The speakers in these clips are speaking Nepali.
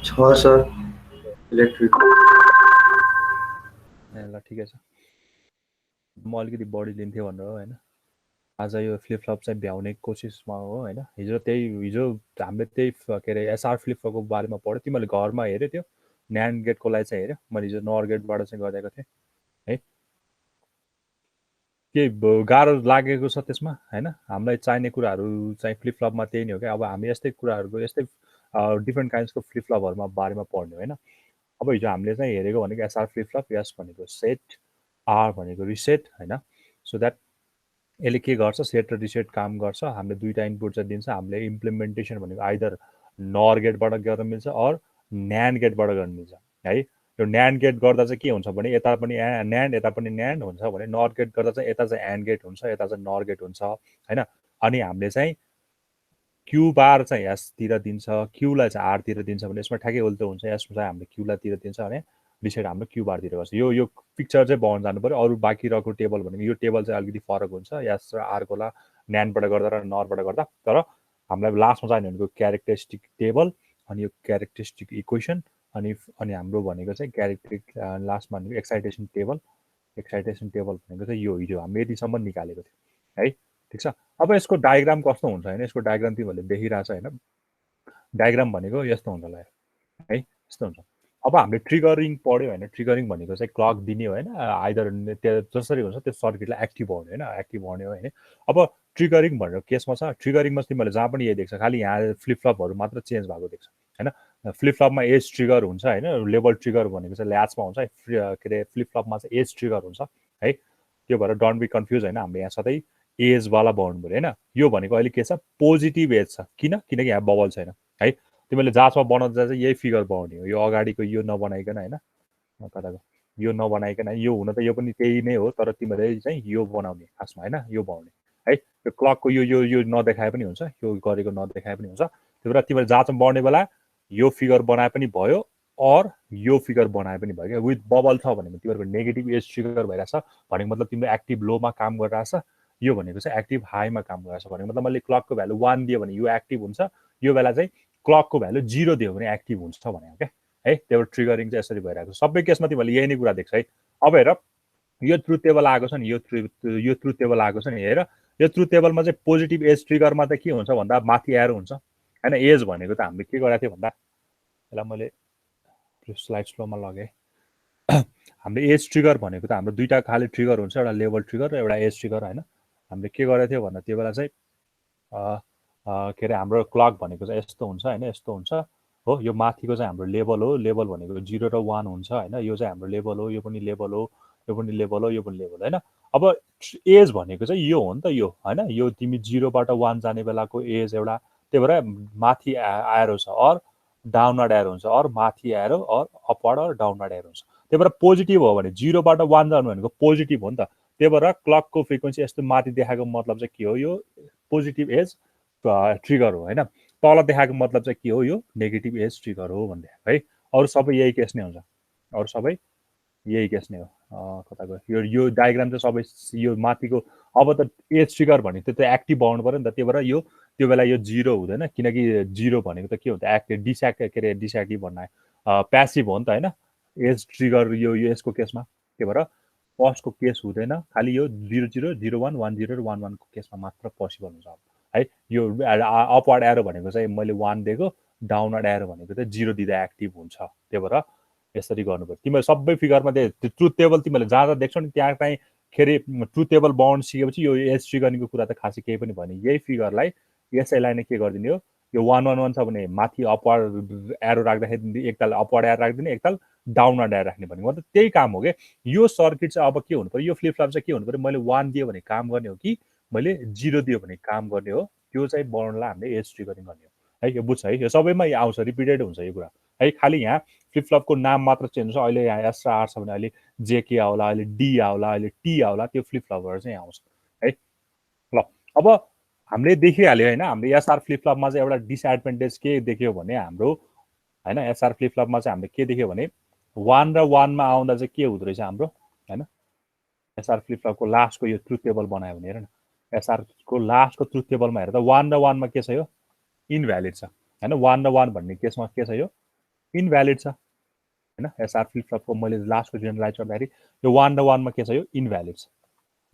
छ सर इलेक्ट्रिक। ल ठिकै छ, म अलिकति बढी लिन्थेँ भनेर हो होइन। आज यो फ्लिपफ्लप चाहिँ भ्याउने कोसिसमा हो होइन। हिजो हामीले त्यही के अरे एसआर फ्लिपफ्लपको बारेमा पढ्यो। तिमीहरूले घरमा हेऱ्यो त्यो न्यान्ड गेटको लागि चाहिँ हेऱ्यो? मैले हिजो नर गेटबाट चाहिँ गरिदिएको थिएँ है। के गाह्रो लागेको छ त्यसमा होइन? हामीलाई चाहिने कुराहरू चाहिँ फ्लिपफ्लपमा त्यही नै हो क्या। अब हामी यस्तै कुराहरूको यस्तै डिफ्रेन्ट काइन्ड्सको फ्लिपफ्लपहरूमा बारेमा पढ्ने होइन। अब हिजो हामीले चाहिँ हेरेको भनेको एसआर फ्लिपफ्लप, यस भनेको सेट, आर भनेको रिसेट होइन। सो द्याट यसले के गर्छ, सेट र रिसेट काम गर्छ। हामीले दुईवटा इनपुट चाहिँ दिन्छ। हामीले इम्प्लिमेन्टेसन भनेको आइदर नर गेटबाट गर्न मिल्छ अर न्यान्ड गेटबाट गर्न मिल्छ है। यो न्यान्ड गेट गर्दा चाहिँ के हुन्छ भने यता पनि न्यान्ड यता पनि न्यान्ड हुन्छ भने, नर गेट गर्दा चाहिँ यता चाहिँ एन्ड गेट हुन्छ यता चाहिँ नर गेट हुन्छ होइन। अनि हामीले चाहिँ क्यु बार चाहिँ एसतिर दिन्छ, क्युलाई चाहिँ आरतिर दिन्छ भने यसमा ठ्याक्कै उल्टो हुन्छ। यसमा चाहिँ हामीले क्युलाई तिर दिन्छ भने रिसेट हाम्रो क्यु बारतिर गर्छ। यो पिक्चर चाहिँ बनाउनु जानु पऱ्यो। अरू बाँकी रहेको टेबल भनेको यो टेबल चाहिँ अलिकति फरक हुन्छ एस र आरकोलाई न्यान्डबाट गर्दा र नरबाट गर्दा। तर हामीलाई लास्टमा चाहिने भनेको क्यारेक्टरिस्टिक टेबल, अनि यो क्यारेक्टरिस्टिक इक्वेसन, अनि हाम्रो भनेको चाहिँ लास्टमा भनेको एक्साइटेसन टेबल। एक्साइटेसन टेबल भनेको चाहिँ यो हिजो हामीले यतिसम्म निकालेको थियो है। ठिक छ। अब यसको डायग्राम कस्तो हुन्छ होइन, यसको डायग्राम तिमीहरूले देखिरहेछ होइन। डायग्राम भनेको यस्तो हुन्छ होला है, यस्तो हुन्छ। अब हामीले ट्रिगरिङ पढ्यो होइन। ट्रिगरिङ भनेको चाहिँ क्लक दिने होइन, आइदर त्यो जसरी हुन्छ त्यो सर्किटलाई एक्टिभ बनाउने होइन, एक्टिभ बनाउने होइन। अब ट्रिगरिङ भनेर केसमा छ, ट्रिगरिङमा तिमीहरूले जहाँ पनि यही देख्छ, खालि यहाँ फ्लिपफ्लपहरू मात्र चेन्ज भएको देख्छ होइन। फ्लिपफ्लपमा एज ट्रिगर हुन्छ होइन, लेबल ट्रिगर भनेको चाहिँ ल्याचमा हुन्छ, के अरे फ्लिपफ्लपमा चाहिँ एज ट्रिगर हुन्छ है। त्यो भएर डोन्ट बी कन्फ्युज होइन, हामीले यहाँ सधैँ एजवाला बनाउनु पऱ्यो होइन। यो भनेको अहिले के छ, पोजिटिभ एज छ, किनकि यहाँ बबल छैन है। तिमीले जाँचमा बनाउँदा चाहिँ यही फिगर बनाउने हो, यो अगाडिको यो नबनाइकन होइन, कताको यो नबनाइकन। यो हुन त यो पनि त्यही नै हो, तर तिमीले चाहिँ यो बनाउने खासमा होइन, यो बनाउने है। यो क्लकको यो नदेखाए पनि हुन्छ, यो गरेको नदेखाए पनि हुन्छ। त्यही भएर तिमीले जाँचमा बनाउने बेला यो फिगर बनाए पनि भयो अर यो फिगर बनाए पनि भयो क्या। विथ बबल छ भने तिमीहरूको नेगेटिभ एज ट्रिगर भइरहेछ भनेको मतलब तिम्रो एक्टिभ लोमा काम गरिरहेछ। यो भनेको चाहिँ एक्टिभ हाईमा काम गरिरहेछ भनेको मतलब मैले क्लकको भ्यालु 1 दियो भने यो एक्टिभ हुन्छ, यो बेला चाहिँ क्लकको भ्यालु 0 दियो भने एक्टिभ हुन्छ भनेको क्या है। त्यही भएर ट्रिगरिङ चाहिँ यसरी भइरहेको छ। सबै केसमा तिमीहरूले यही नै कुरा देख्छ है। अब हेर, यो ट्रुथ टेबल आएको छ नि, यो ट्रुथ टेबल आएको छ नि। हेर, यो ट्रुथ टेबलमा चाहिँ पोजिटिभ एज ट्रिगरमा चाहिँ के हुन्छ भन्दा माथि एरो हुन्छ होइन। एज भनेको त हामीले के गरेको थियो भन्दा, यसलाई मैले स्लाइड स्लोमा लगेँ। हामीले एज ट्रिगर भनेको त हाम्रो दुईवटा खालि ट्रिगर हुन्छ, एउटा लेभल ट्रिगर र एउटा एज ट्रिगर होइन। हामीले के गरेको थियो भन्दा त्यो बेला चाहिँ के अरे हाम्रो क्लक भनेको चाहिँ यस्तो हुन्छ होइन, यस्तो हुन्छ हो। यो माथिको चाहिँ हाम्रो लेभल हो, लेभल भनेको 0 र 1 हुन्छ होइन। यो चाहिँ हाम्रो लेभल हो, यो पनि लेभल हो, यो पनि लेभल हो, यो पनि लेभल होइन। अब एज भनेको चाहिँ यो हो नि त, यो होइन। यो तिमी 0बाट 1 जाने बेलाको एज एउटा, त्यही भएर माथि एरो छ अर डाउनवर्ड एरो हुन्छ, अर माथि arrow or upward or downward arrow हुन्छ। त्यही भएर पोजिटिभ हो भने 0बाट 1 जानु भनेको पोजिटिभ हो नि त। त्यही भएर क्लकको फ्रिक्वेन्सी यस्तो माथि देखाएको मतलब चाहिँ के हो, यो पोजिटिभ एज ट्रिगर हो होइन। तल देखाएको मतलब चाहिँ के हो, यो नेगेटिभ एज ट्रिगर हो भन्ने है। अरू सबै यही केस नै हुन्छ, अरू सबै यही केस नै हो। कता गयो यो डायग्राम चाहिँ सबै यो माथिको। अब त एज ट्रिगर भनेको त्यो त एक्टिभ बनाउनु पऱ्यो नि त। त्यही भएर यो त्यो बेला यो 0 हुँदैन, किनकि 0 भनेको त के हुन्छ, के अरे डिसएक्टिभ भन्ने प्यासिभ हो नि त होइन। एज ट्रिगर यो यसको केसमा, त्यही भएर फर्स्टको केस हुँदैन, खालि यो 0 0 0 1 1 0 र 1 1 को केसमा मात्र पोसिबल हुन्छ है। यो अपवर्ड एरो भनेको चाहिँ मैले 1 दिएको, डाउनवर्ड एरो भनेको चाहिँ 0 दिँदा एक्टिभ हुन्छ। त्यही भएर यसरी गर्नु पर्यो। तिमीले सबै फिगरमा त्यो ट्रुथ टेबल तिमीले जहाँ जहाँ देख्छौ नि त्यहाँ चाहिँ खेरि ट्रुथ टेबल बनाउनु सिकेपछि यो एज ट्रिगरिङको कुरा त खासै केही पनि भएन। यही फिगरलाई यसैलाई नै के गरिदिने हो, यो 1 1 1 छ भने माथि अपवर्ड एरो राख्दाखेरि एकताल अपवर्ड एरो राखिदिने, एकताल डाउनवर्ड एरो राख्ने भन्ने मतलब त्यही काम हो क्या। यो सर्किट चाहिँ अब के हुनु पर्यो, यो फ्लिपफ्लप चाहिँ के हुनु पर्यो, मैले 1 दियो भने काम गर्ने हो कि मैले 0 दियो भने काम गर्ने हो, त्यो चाहिँ बनाउनलाई हामीले एज ट्रिगरिङ गर्ने हो है। यो बुझ्छ है, यो सबैमा आउँछ, रिपिटेड हुन्छ यो कुरा है। खालि यहाँ फ्लिपफ्लपको नाम मात्र चेन्ज हुन्छ। अहिले यहाँ एस र आर छ भने अहिले जेके आउला, अहिले डी आउला, अहिले टी आउला, त्यो फ्लिपफ्लपहरू चाहिँ आउँछ है। ल अब हामीले देखिहाल्यो होइन, हामीले एसआर फ्लिपफ्लपमा चाहिँ एउटा डिसएडभान्टेज के देख्यो भने हाम्रो होइन, एसआर फ्लिपफ्लपमा चाहिँ हामीले के देख्यो भने 1 र 1 मा आउँदा चाहिँ के हुँदो रहेछ हाम्रो होइन। एसआर फ्लिपफ्लपको लास्टको यो ट्रुथ टेबल बनायो भने हेर न, एसआरको लास्टको ट्रुथ टेबलमा हेर्दा 1 र 1 मा के छ, यो इनभ्यालिड छ होइन। 1 र 1 भन्ने केसमा के छ, यो इनभ्यालिड छ हैन एसआर फ्लिप फ्लपको मैले लास्टको जेनरलाइज गर्दाखेरि यो 1 र 1 मा के छ यो इनभ्यालिड छ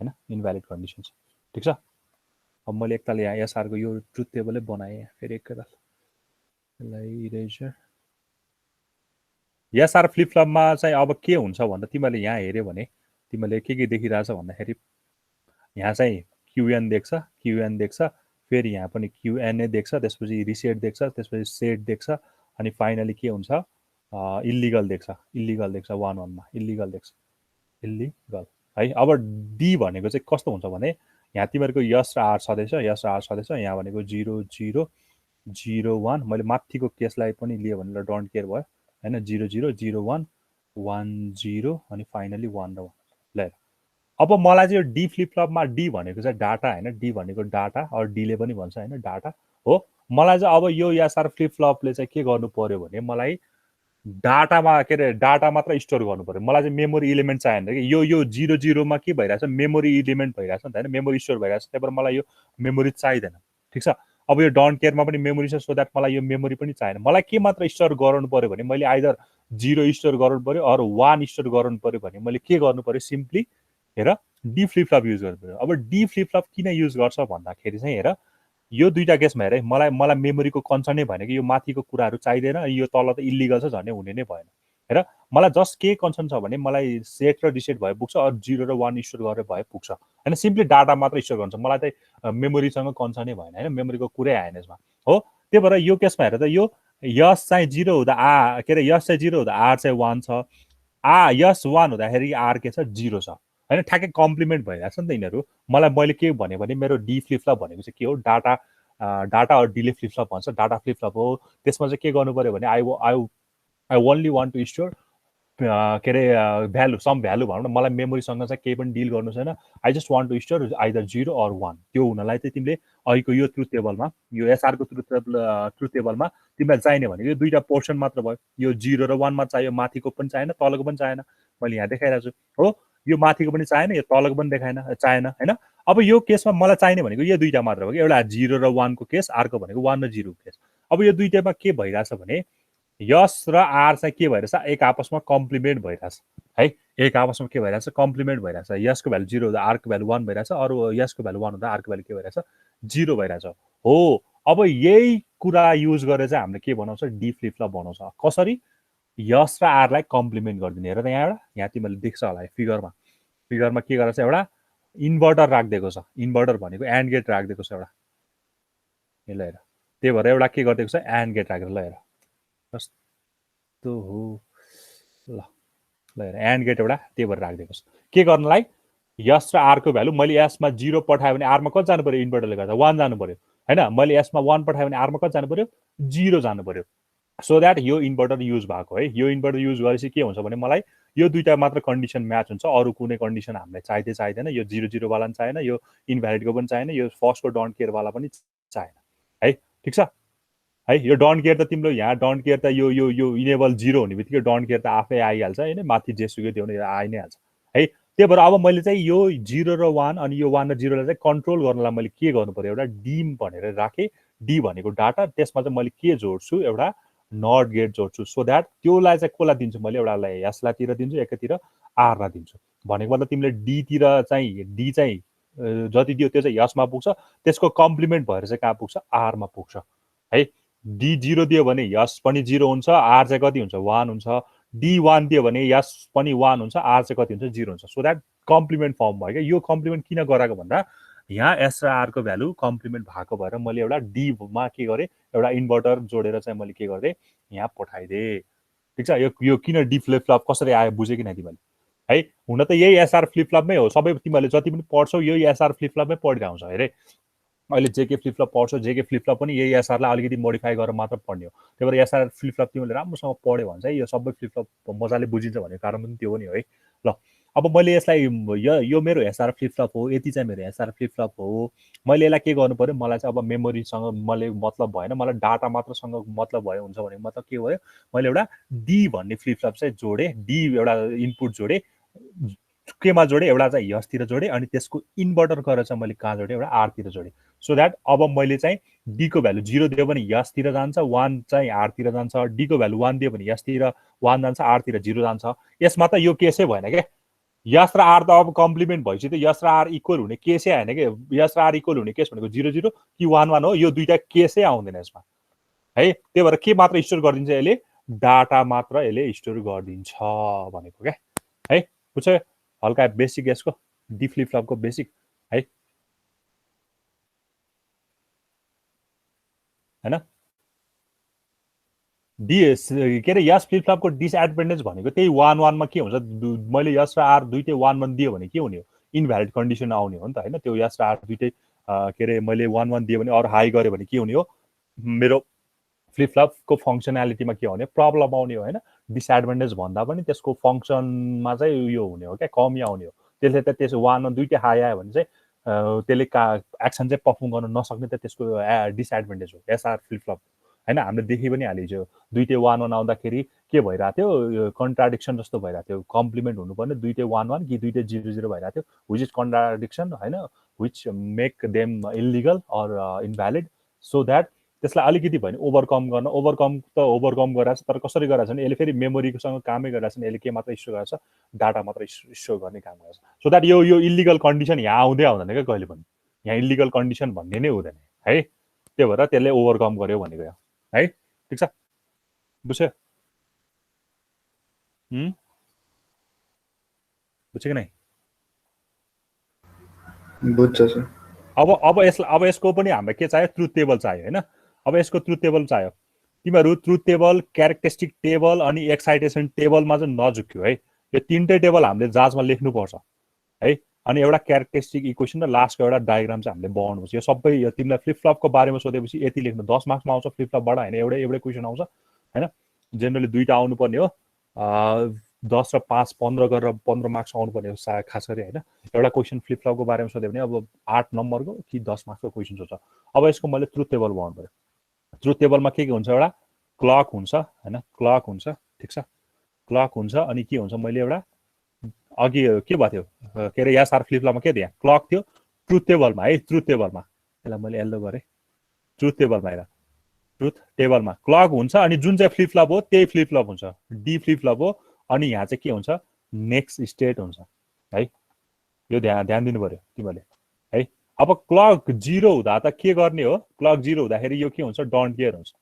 हैन इनभ्यालिड कन्डिसन छ ठीक छ अब मैले एकताल यहाँ एसआर को यो ट्रुथ टेबलै बनाएँ फेरि एकताल यसलाई इरेजर एसआर फ्लिप फ्लपमा चाहिँ अब के हुन्छ भन्दा तिमीले यहाँ हेर्यो भने तिमीले के देखिरहेछ भन्दाखेरि यहाँ चाहिँ क्युएन देख्छ फेरि यहाँ पनि क्युएनए देख्छ त्यसपछि रिसेट देख्छ त्यसपछि सेट देख्छ अनि फाइनली के हुन्छ इल्लिगल देख्छ 1 1 मा इल्लिगल देख्छ इल्लिगल है अब डी भनेको चाहिँ कस्तो हुन्छ भने यहाँ तिमीहरूको यस र आर छँदैछ यहाँ भनेको 0 0 0 1 मैले माथिको केसलाई पनि लियो भने ल डोन्ट केयर भयो हैन 0 0 0 1 1 0 अनि फाइनली 1 र 1 ल अब मलाई चाहिँ यो डी फ्लिप फ्लपमा डी भनेको चाहिँ डाटा हैन डी भनेको डाटा अर डीले पनि भन्छ हैन डाटा हो मलाई चाहिँ अब यो एसआर फ्लिप फ्लपले चाहिँ के गर्नु पर्यो भने मलाई डाटामा के रे डाटा मात्र स्टोर गर्नु पर्यो मलाई चाहिँ मेमोरी इलिमेन्ट चाहिएन कि यो 0 0 मा के भइरहेछ मेमोरी इलिमेन्ट भइरहेछ नि त हैन मेमोरी स्टोर भइरहेछ त्यही भएर मलाई यो मेमोरी चाहिदैन ठीक छ अब यो डोन्ट केयरमा पनि मेमोरी छ सो दैट मलाई यो मेमोरी पनि चाहिएन मलाई के मात्र स्टोर गराउनु पर्यो भने मैले आइदर 0 स्टोर गराउनु पर्यो अर 1 स्टोर गराउनु पर्यो भने मैले के गर्नु पर्यो सिम्पली हेर डी फ्लिप फ्लप युज गर्नु पर्यो अब डी फ्लिप फ्लप किन युज गर्छ भन्दाखेरि चाहिँ हेर यो दुईटा केसमा हेर मलाई मेमोरीको कन्सर्नै भएन कि यो माथिको कुराहरू चाहिँदैन यो तल त इल्लिगल छ झन् हुने नै भएन हेर मलाई जस्ट के कन्सर्न छ भने मलाई सेट र रिसेट भए पुग्छ अरू 0 र 1 स्टोर गरेर भए पुग्छ हैन सिम्पली डाटा मात्र स्टोर गर्छ मलाई चाहिँ मेमोरीसँग कन्सर्नै भएन हैन मेमोरीको कुरै आएन यसमा हो त्यही भएर यो केसमा हेर त यो यस चाहिँ 0 हुँदा के रे यस चाहिँ 0 हुँदा आर चाहिँ 1 छ यस 1 हुँदाखेरि आर के छ 0 छ हैन ठ्याक्कै कम्प्लिमेन्ट भइरहेछ नि त यिनीहरू मलाई मैले के भने भने मेरो डी फ्लिप फ्लप भनेको चाहिँ के हो डाटा अर डीले फ्लिप फ्लप भन्छ डाटा फ्लिप फ्लप हो त्यसमा चाहिँ के गर्नु पर्यो भने I only want to store के अरे भ्यालु सम भ्यालु भनौँ न मलाई मेमोरीसँग चाहिँ केही पनि डिल गर्नु छैन I just want to store either 0 or 1 त्यो हुनलाई चाहिँ तिमीले अहिलेको यो ट्रुथ टेबलमा यो एसआरको ट्रुथ टेबलमा तिमीलाई चाहिने भनेको यो दुईटा पोर्सन मात्र भयो यो 0 र 1 मा चाहियो माथिको पनि चाहिएन तलको पनि चाहिएन मैले यहाँ देखाइरहेको छु हो यो माथिको पनि चाहिएन यो तलको पनि चाहिएन हैन अब यो केसमा मलाई चाहिने भनेको यो दुईटा मात्र भयो एउटा 0 र 1 को केस अर्को भनेको 1 र 0 को केस अब यो दुईटामा के भइरहेछ भने यस र आर चाहिँ के भइरहेछ एक आपसमा कम्प्लिमेन्ट भइरहेछ है एक आपसमा के भइरहेछ कम्प्लिमेन्ट भइरहेछ यसको भ्यालु 0 हुँदा आरको भ्यालु 1 भइरहेछ अरू यसको भ्यालु 1 हुँदा आरको भ्यालु के भइरहेछ 0 भइरहेछ हो अब यही कुरा युज गरेर चाहिँ हामीले के बनाउँछ डी फ्लिप फ्लप बनाउँछ कसरी यस र आरलाई कम्प्लिमेन्ट गरिदिने हेर त यहाँ तिमीले देख्छ होला फिगरमा के गरेछ एउटा इन्भर्टर राखिदिएको छ इन्भर्टर भनेको एन्ड गेट राखिदिएको छ एउटा ल हेर त्यही भएर एउटा के गरिदिएको छ एन्ड गेट राखेर ल हेर कस्तो हो ल हेर एन्ड गेट एउटा त्यही भएर राखिदिएको छ के गर्नलाई यस र आरको भ्यालु मैले यसमा 0 पठाएँ भने आरमा कति जानु पर्यो इन्भर्टरले गर्दा 1 जानु पर्यो हैन मैले यसमा 1 पठाएँ भने आरमा कति जानु पर्यो 0 जानु पर्यो सो दैट यो इन्भर्टर युज भएको है यो इन्भर्टर युज गरेपछि के हुन्छ भने मलाई यो दुईटा मात्र कन्डिसन म्याच हुन्छ अरू कुनै कन्डिसन हामीलाई चाहिँदैन यो 0 0 वाला पनि चाहिएन यो इनभ्यालिडको पनि चाहिएन यो फर्स्टको डोन्ट केयर वाला पनि चाहिएन है ठीक छ है यो डोन्ट केयर त तिम्रो यहाँ डोन्ट केयर त यो इनेबल 0 हुने बित्तिकै डोन्ट केयर त आफै आइहाल्छ हैन माथि जेसुकै त्यो आइ नै हाल्छ है त्यही भएर अब मैले चाहिँ यो 0 र 1 अनि यो 1 र 0 लाई चाहिँ कन्ट्रोल गर्नलाई मैले के गर्नु पर्यो एउटा डीम भनेर राखेँ डी भनेको डाटा त्यसमा चाहिँ मैले के जोड्छु एउटा नट गेट जोड्छु सो दैट त्योलाई चाहिँ कोलाई दिन्छु मैले एउटालाई यसलाई तिर दिन्छु एकैतिर आरलाई दिन्छु भनेको मतलब तिमीले डी तिर चाहिँ डी चाहिँ जति दियो त्यो चाहिँ यसमा पुग्छ त्यसको कम्प्लिमेन्ट भएर चाहिँ कहाँ पुग्छ आरमा पुग्छ है डी 0 दियो भने यस पनि 0 हुन्छ आर चाहिँ कति हुन्छ 1 हुन्छ डी 1 दियो भने यस पनि 1 हुन्छ आर चाहिँ कति हुन्छ 0 हुन्छ सो दैट कम्प्लिमेन्ट फर्म भयो क्या यो कम्प्लिमेन्ट किन गराएको भन्दा यहाँ एस र आरको भ्यालु कम्प्लिमेन्ट भएको भएर मैले एउटा डीमा के गरेँ एउटा इन्भर्टर जोडेर चाहिँ मैले के गरेँ यहाँ पठाइदिएँ ठिक छ यो किन डी फ्लिप फ्लप कसरी आयो बुझ्यो कि न तिमीले है हुन त यही एसआर फ्लिप फ्लपमै हो सबै तिमीहरूले जति पनि पढ्छौ यही एसआर फ्लिप फ्लपमै पढिरहन्छ हेरे अहिले जेके फ्लिप फ्लप पढ्छौ जेके फ्लिप फ्लप पनि यही एसआरलाई अलिकति मोडिफाई गरेर मात्र पढ्ने हो त्यही भएर एसआर फ्लिप फ्लप तिमीले राम्रोसँग पढ्यो भने चाहिँ यो सबै फ्लिप फ्लप मजाले बुझिन्छ भन्ने कारण पनि त्यो हो नि है ल अब मैले यसलाई यो मेरो एसआर फ्लिप फ्लप हो यति चाहिँ मेरो एसआर फ्लिप फ्लप हो मैले यसलाई के गर्नु पर्यो मलाई चाहिँ अब मेमोरीसँग मैले मतलब भएन मलाई डाटा मात्रसँग मतलब भयो हुन्छ भने मतलब के भयो मैले एउटा डी भन्ने फ्लिप फ्लप चाहिँ जोडेँ डी एउटा इनपुट जोडेँ केमा जोडे, एउटा चाहिँ यसतिर जोडे, अनि त्यसको इन्भर्टर गरेर चाहिँ मैले कहाँ जोडे, एउटा आरतिर जोडे, सो द्याट अब मैले चाहिँ डी को भ्यालु 0 दियो भने यसतिर जान्छ, 1 चाहिँ आरतिर जान्छ, डी को भ्यालु 1 दियो भने यसतिर 1 जान्छ, आरतिर 0 जान्छ। यसमा त यो केसै भएन क्या, यस र आर त अब कम्प्लिमेन्ट भएपछि त यस र आर इक्वल हुने केसै आएन कि, यस र आर इक्वल हुने केस भनेको 0 0 कि 1 1 हो, यो दुईटा केसै आउँदैन यसमा है। त्यही भएर के मात्र स्टोर गरिदिन्छ यसले, डाटा मात्र यसले स्टोर गरिदिन्छ भनेको क्या है। बुझ्यो, हल्का बेसिक यसको डी फ्लिप फ्लपको बेसिक है, हैन। के अरे यस फ्लिप फ्लपको डिसएडभान्टेज भनेको त्यही 1 1 मा के हुन्छ, मैले यस र आर दुइटै 1 1 दियो भने के हुने हो, इनभ्यालिड कन्डिसन आउने हो नि त हैन। त्यो यस र आर दुइटै के अरे मैले 1 1 दियो भने अरू हाई गर्यो भने के हुने हो, मेरो फ्लिप फ्लपको फङ्सनालिटीमा के हुने, प्रब्लम आउने हो हैन। डिसएडभान्टेज भन्दा पनि त्यसको फङ्सनमा चाहिँ उयो हुने हो क्या, कमी आउने हो। त्यसले त त्यसो 1 1 दुइटै हाई आयो भने चाहिँ त्यसले एक्सन चाहिँ पर्फर्म गर्न नसक्ने त त्यसको डिसएडभान्टेज हो एसआर फ्लिप फ्लप हैन। हामीले देखि पनि हालियो दुइटै 1 1 आउँदाखेरि के भइरहेको थियो, कन्ट्राडिक्सन जस्तो भइरहेको थियो, कम्प्लिमेन्ट हुनुपर्ने दुइटै 1 1 कि दुइटै 0 0 भइरहेको थियो, विच इज कन्ट्राडिक्सन हैन, which make them illegal or invalid. So that त्यसलाई अलिकति भयो भने ओभरकम गर्न, ओभरकम त ओभरकम गरिरहेको छ, तर कसरी गरिरहेको छ भने यसले फेरि मेमोरीसँग कामै गरिरहेको छ नि, यसले के मात्र स्टोर गरेको छ, डाटा मात्र स्टोर गर्ने काम गरेको छ। सो द्याट यो इलिगल कन्डिसन यहाँ आउँदै आउँदैन क्या कहिले पनि, यहाँ इलिगल कन्डिसन भन्ने नै हुँदैन है। त्यही भएर त्यसले ओभरकम गर्यो भनेको है, ठिक छ, बुझ्यो बुझ्यो कि नै? बुझ्छ सर। अब यसको पनि हामीलाई के चाहियो, ट्रुथ टेबल चाहियो हैन। अब यसको ट्रुथ टेबल चाहियो, तिमीहरू ट्रुथ टेबल, क्यारेक्टरिस्टिक टेबल अनि एक्साइटेसन टेबलमा चाहिँ नझुक्यो है। यो तीनटै टेबल हामीले जाँचमा लेख्नुपर्छ है। अनि एउटा क्यारेक्टरिस्टिक इक्वेसन र लास्टको एउटा डायग्राम चाहिँ हामीले बनाउनुपर्छ। यो सबै यो तिमीलाई फ्लिप फ्लपको बारेमा सोधेपछि यति लेख्नु, 10 मार्क्समा आउँछ फ्लिप फ्लपबाट हैन, एउटै क्वेसन आउँछ हैन। जेनरली दुईटा आउनुपर्ने हो, 10 र 5 15 गरेर 15 मार्क्स आउनुपर्ने हो खास गरी हैन। एउटा क्वेसन फ्लिप फ्लपको बारेमा सोध्यो भने अब 8 नम्बरको कि 10 मार्क्सको क्वेसन सोध्छ। अब यसको मैले ट्रुथ टेबल बनाउनु पर्यो। ट्रुथ टेबलमा के हुन्छ, एउटा क्लक हुन्छ हैन, क्लक हुन्छ, ठिक छ, क्लक हुन्छ। अनि के हुन्छ, मैले एउटा अघि के भएको थियो के अरे एसआर फ्लिप फ्लपमा के दिएँ, क्लक थियो। ट्रुथ टेबलमा है, ट्रुथ टेबलमा यसलाई मैले येल्लो गरेँ, ट्रुथ टेबलमा हेर, ट्रुथ टेबलमा क्लक हुन्छ। अनि जुन चाहिँ फ्लिप फ्लप हो त्यही फ्लिप फ्लप हुन्छ, डी फ्लिप फ्लप हो। अनि यहाँ चाहिँ के हुन्छ, नेक्स्ट स्टेट हुन्छ है। यो ध्यान दिनु पर्यो तिमीले है। अब क्लक 0 हुँदा त के गर्ने हो, क्लक 0 हुँदाखेरि यो के हुन्छ, डोन्ट केयर हुन्छ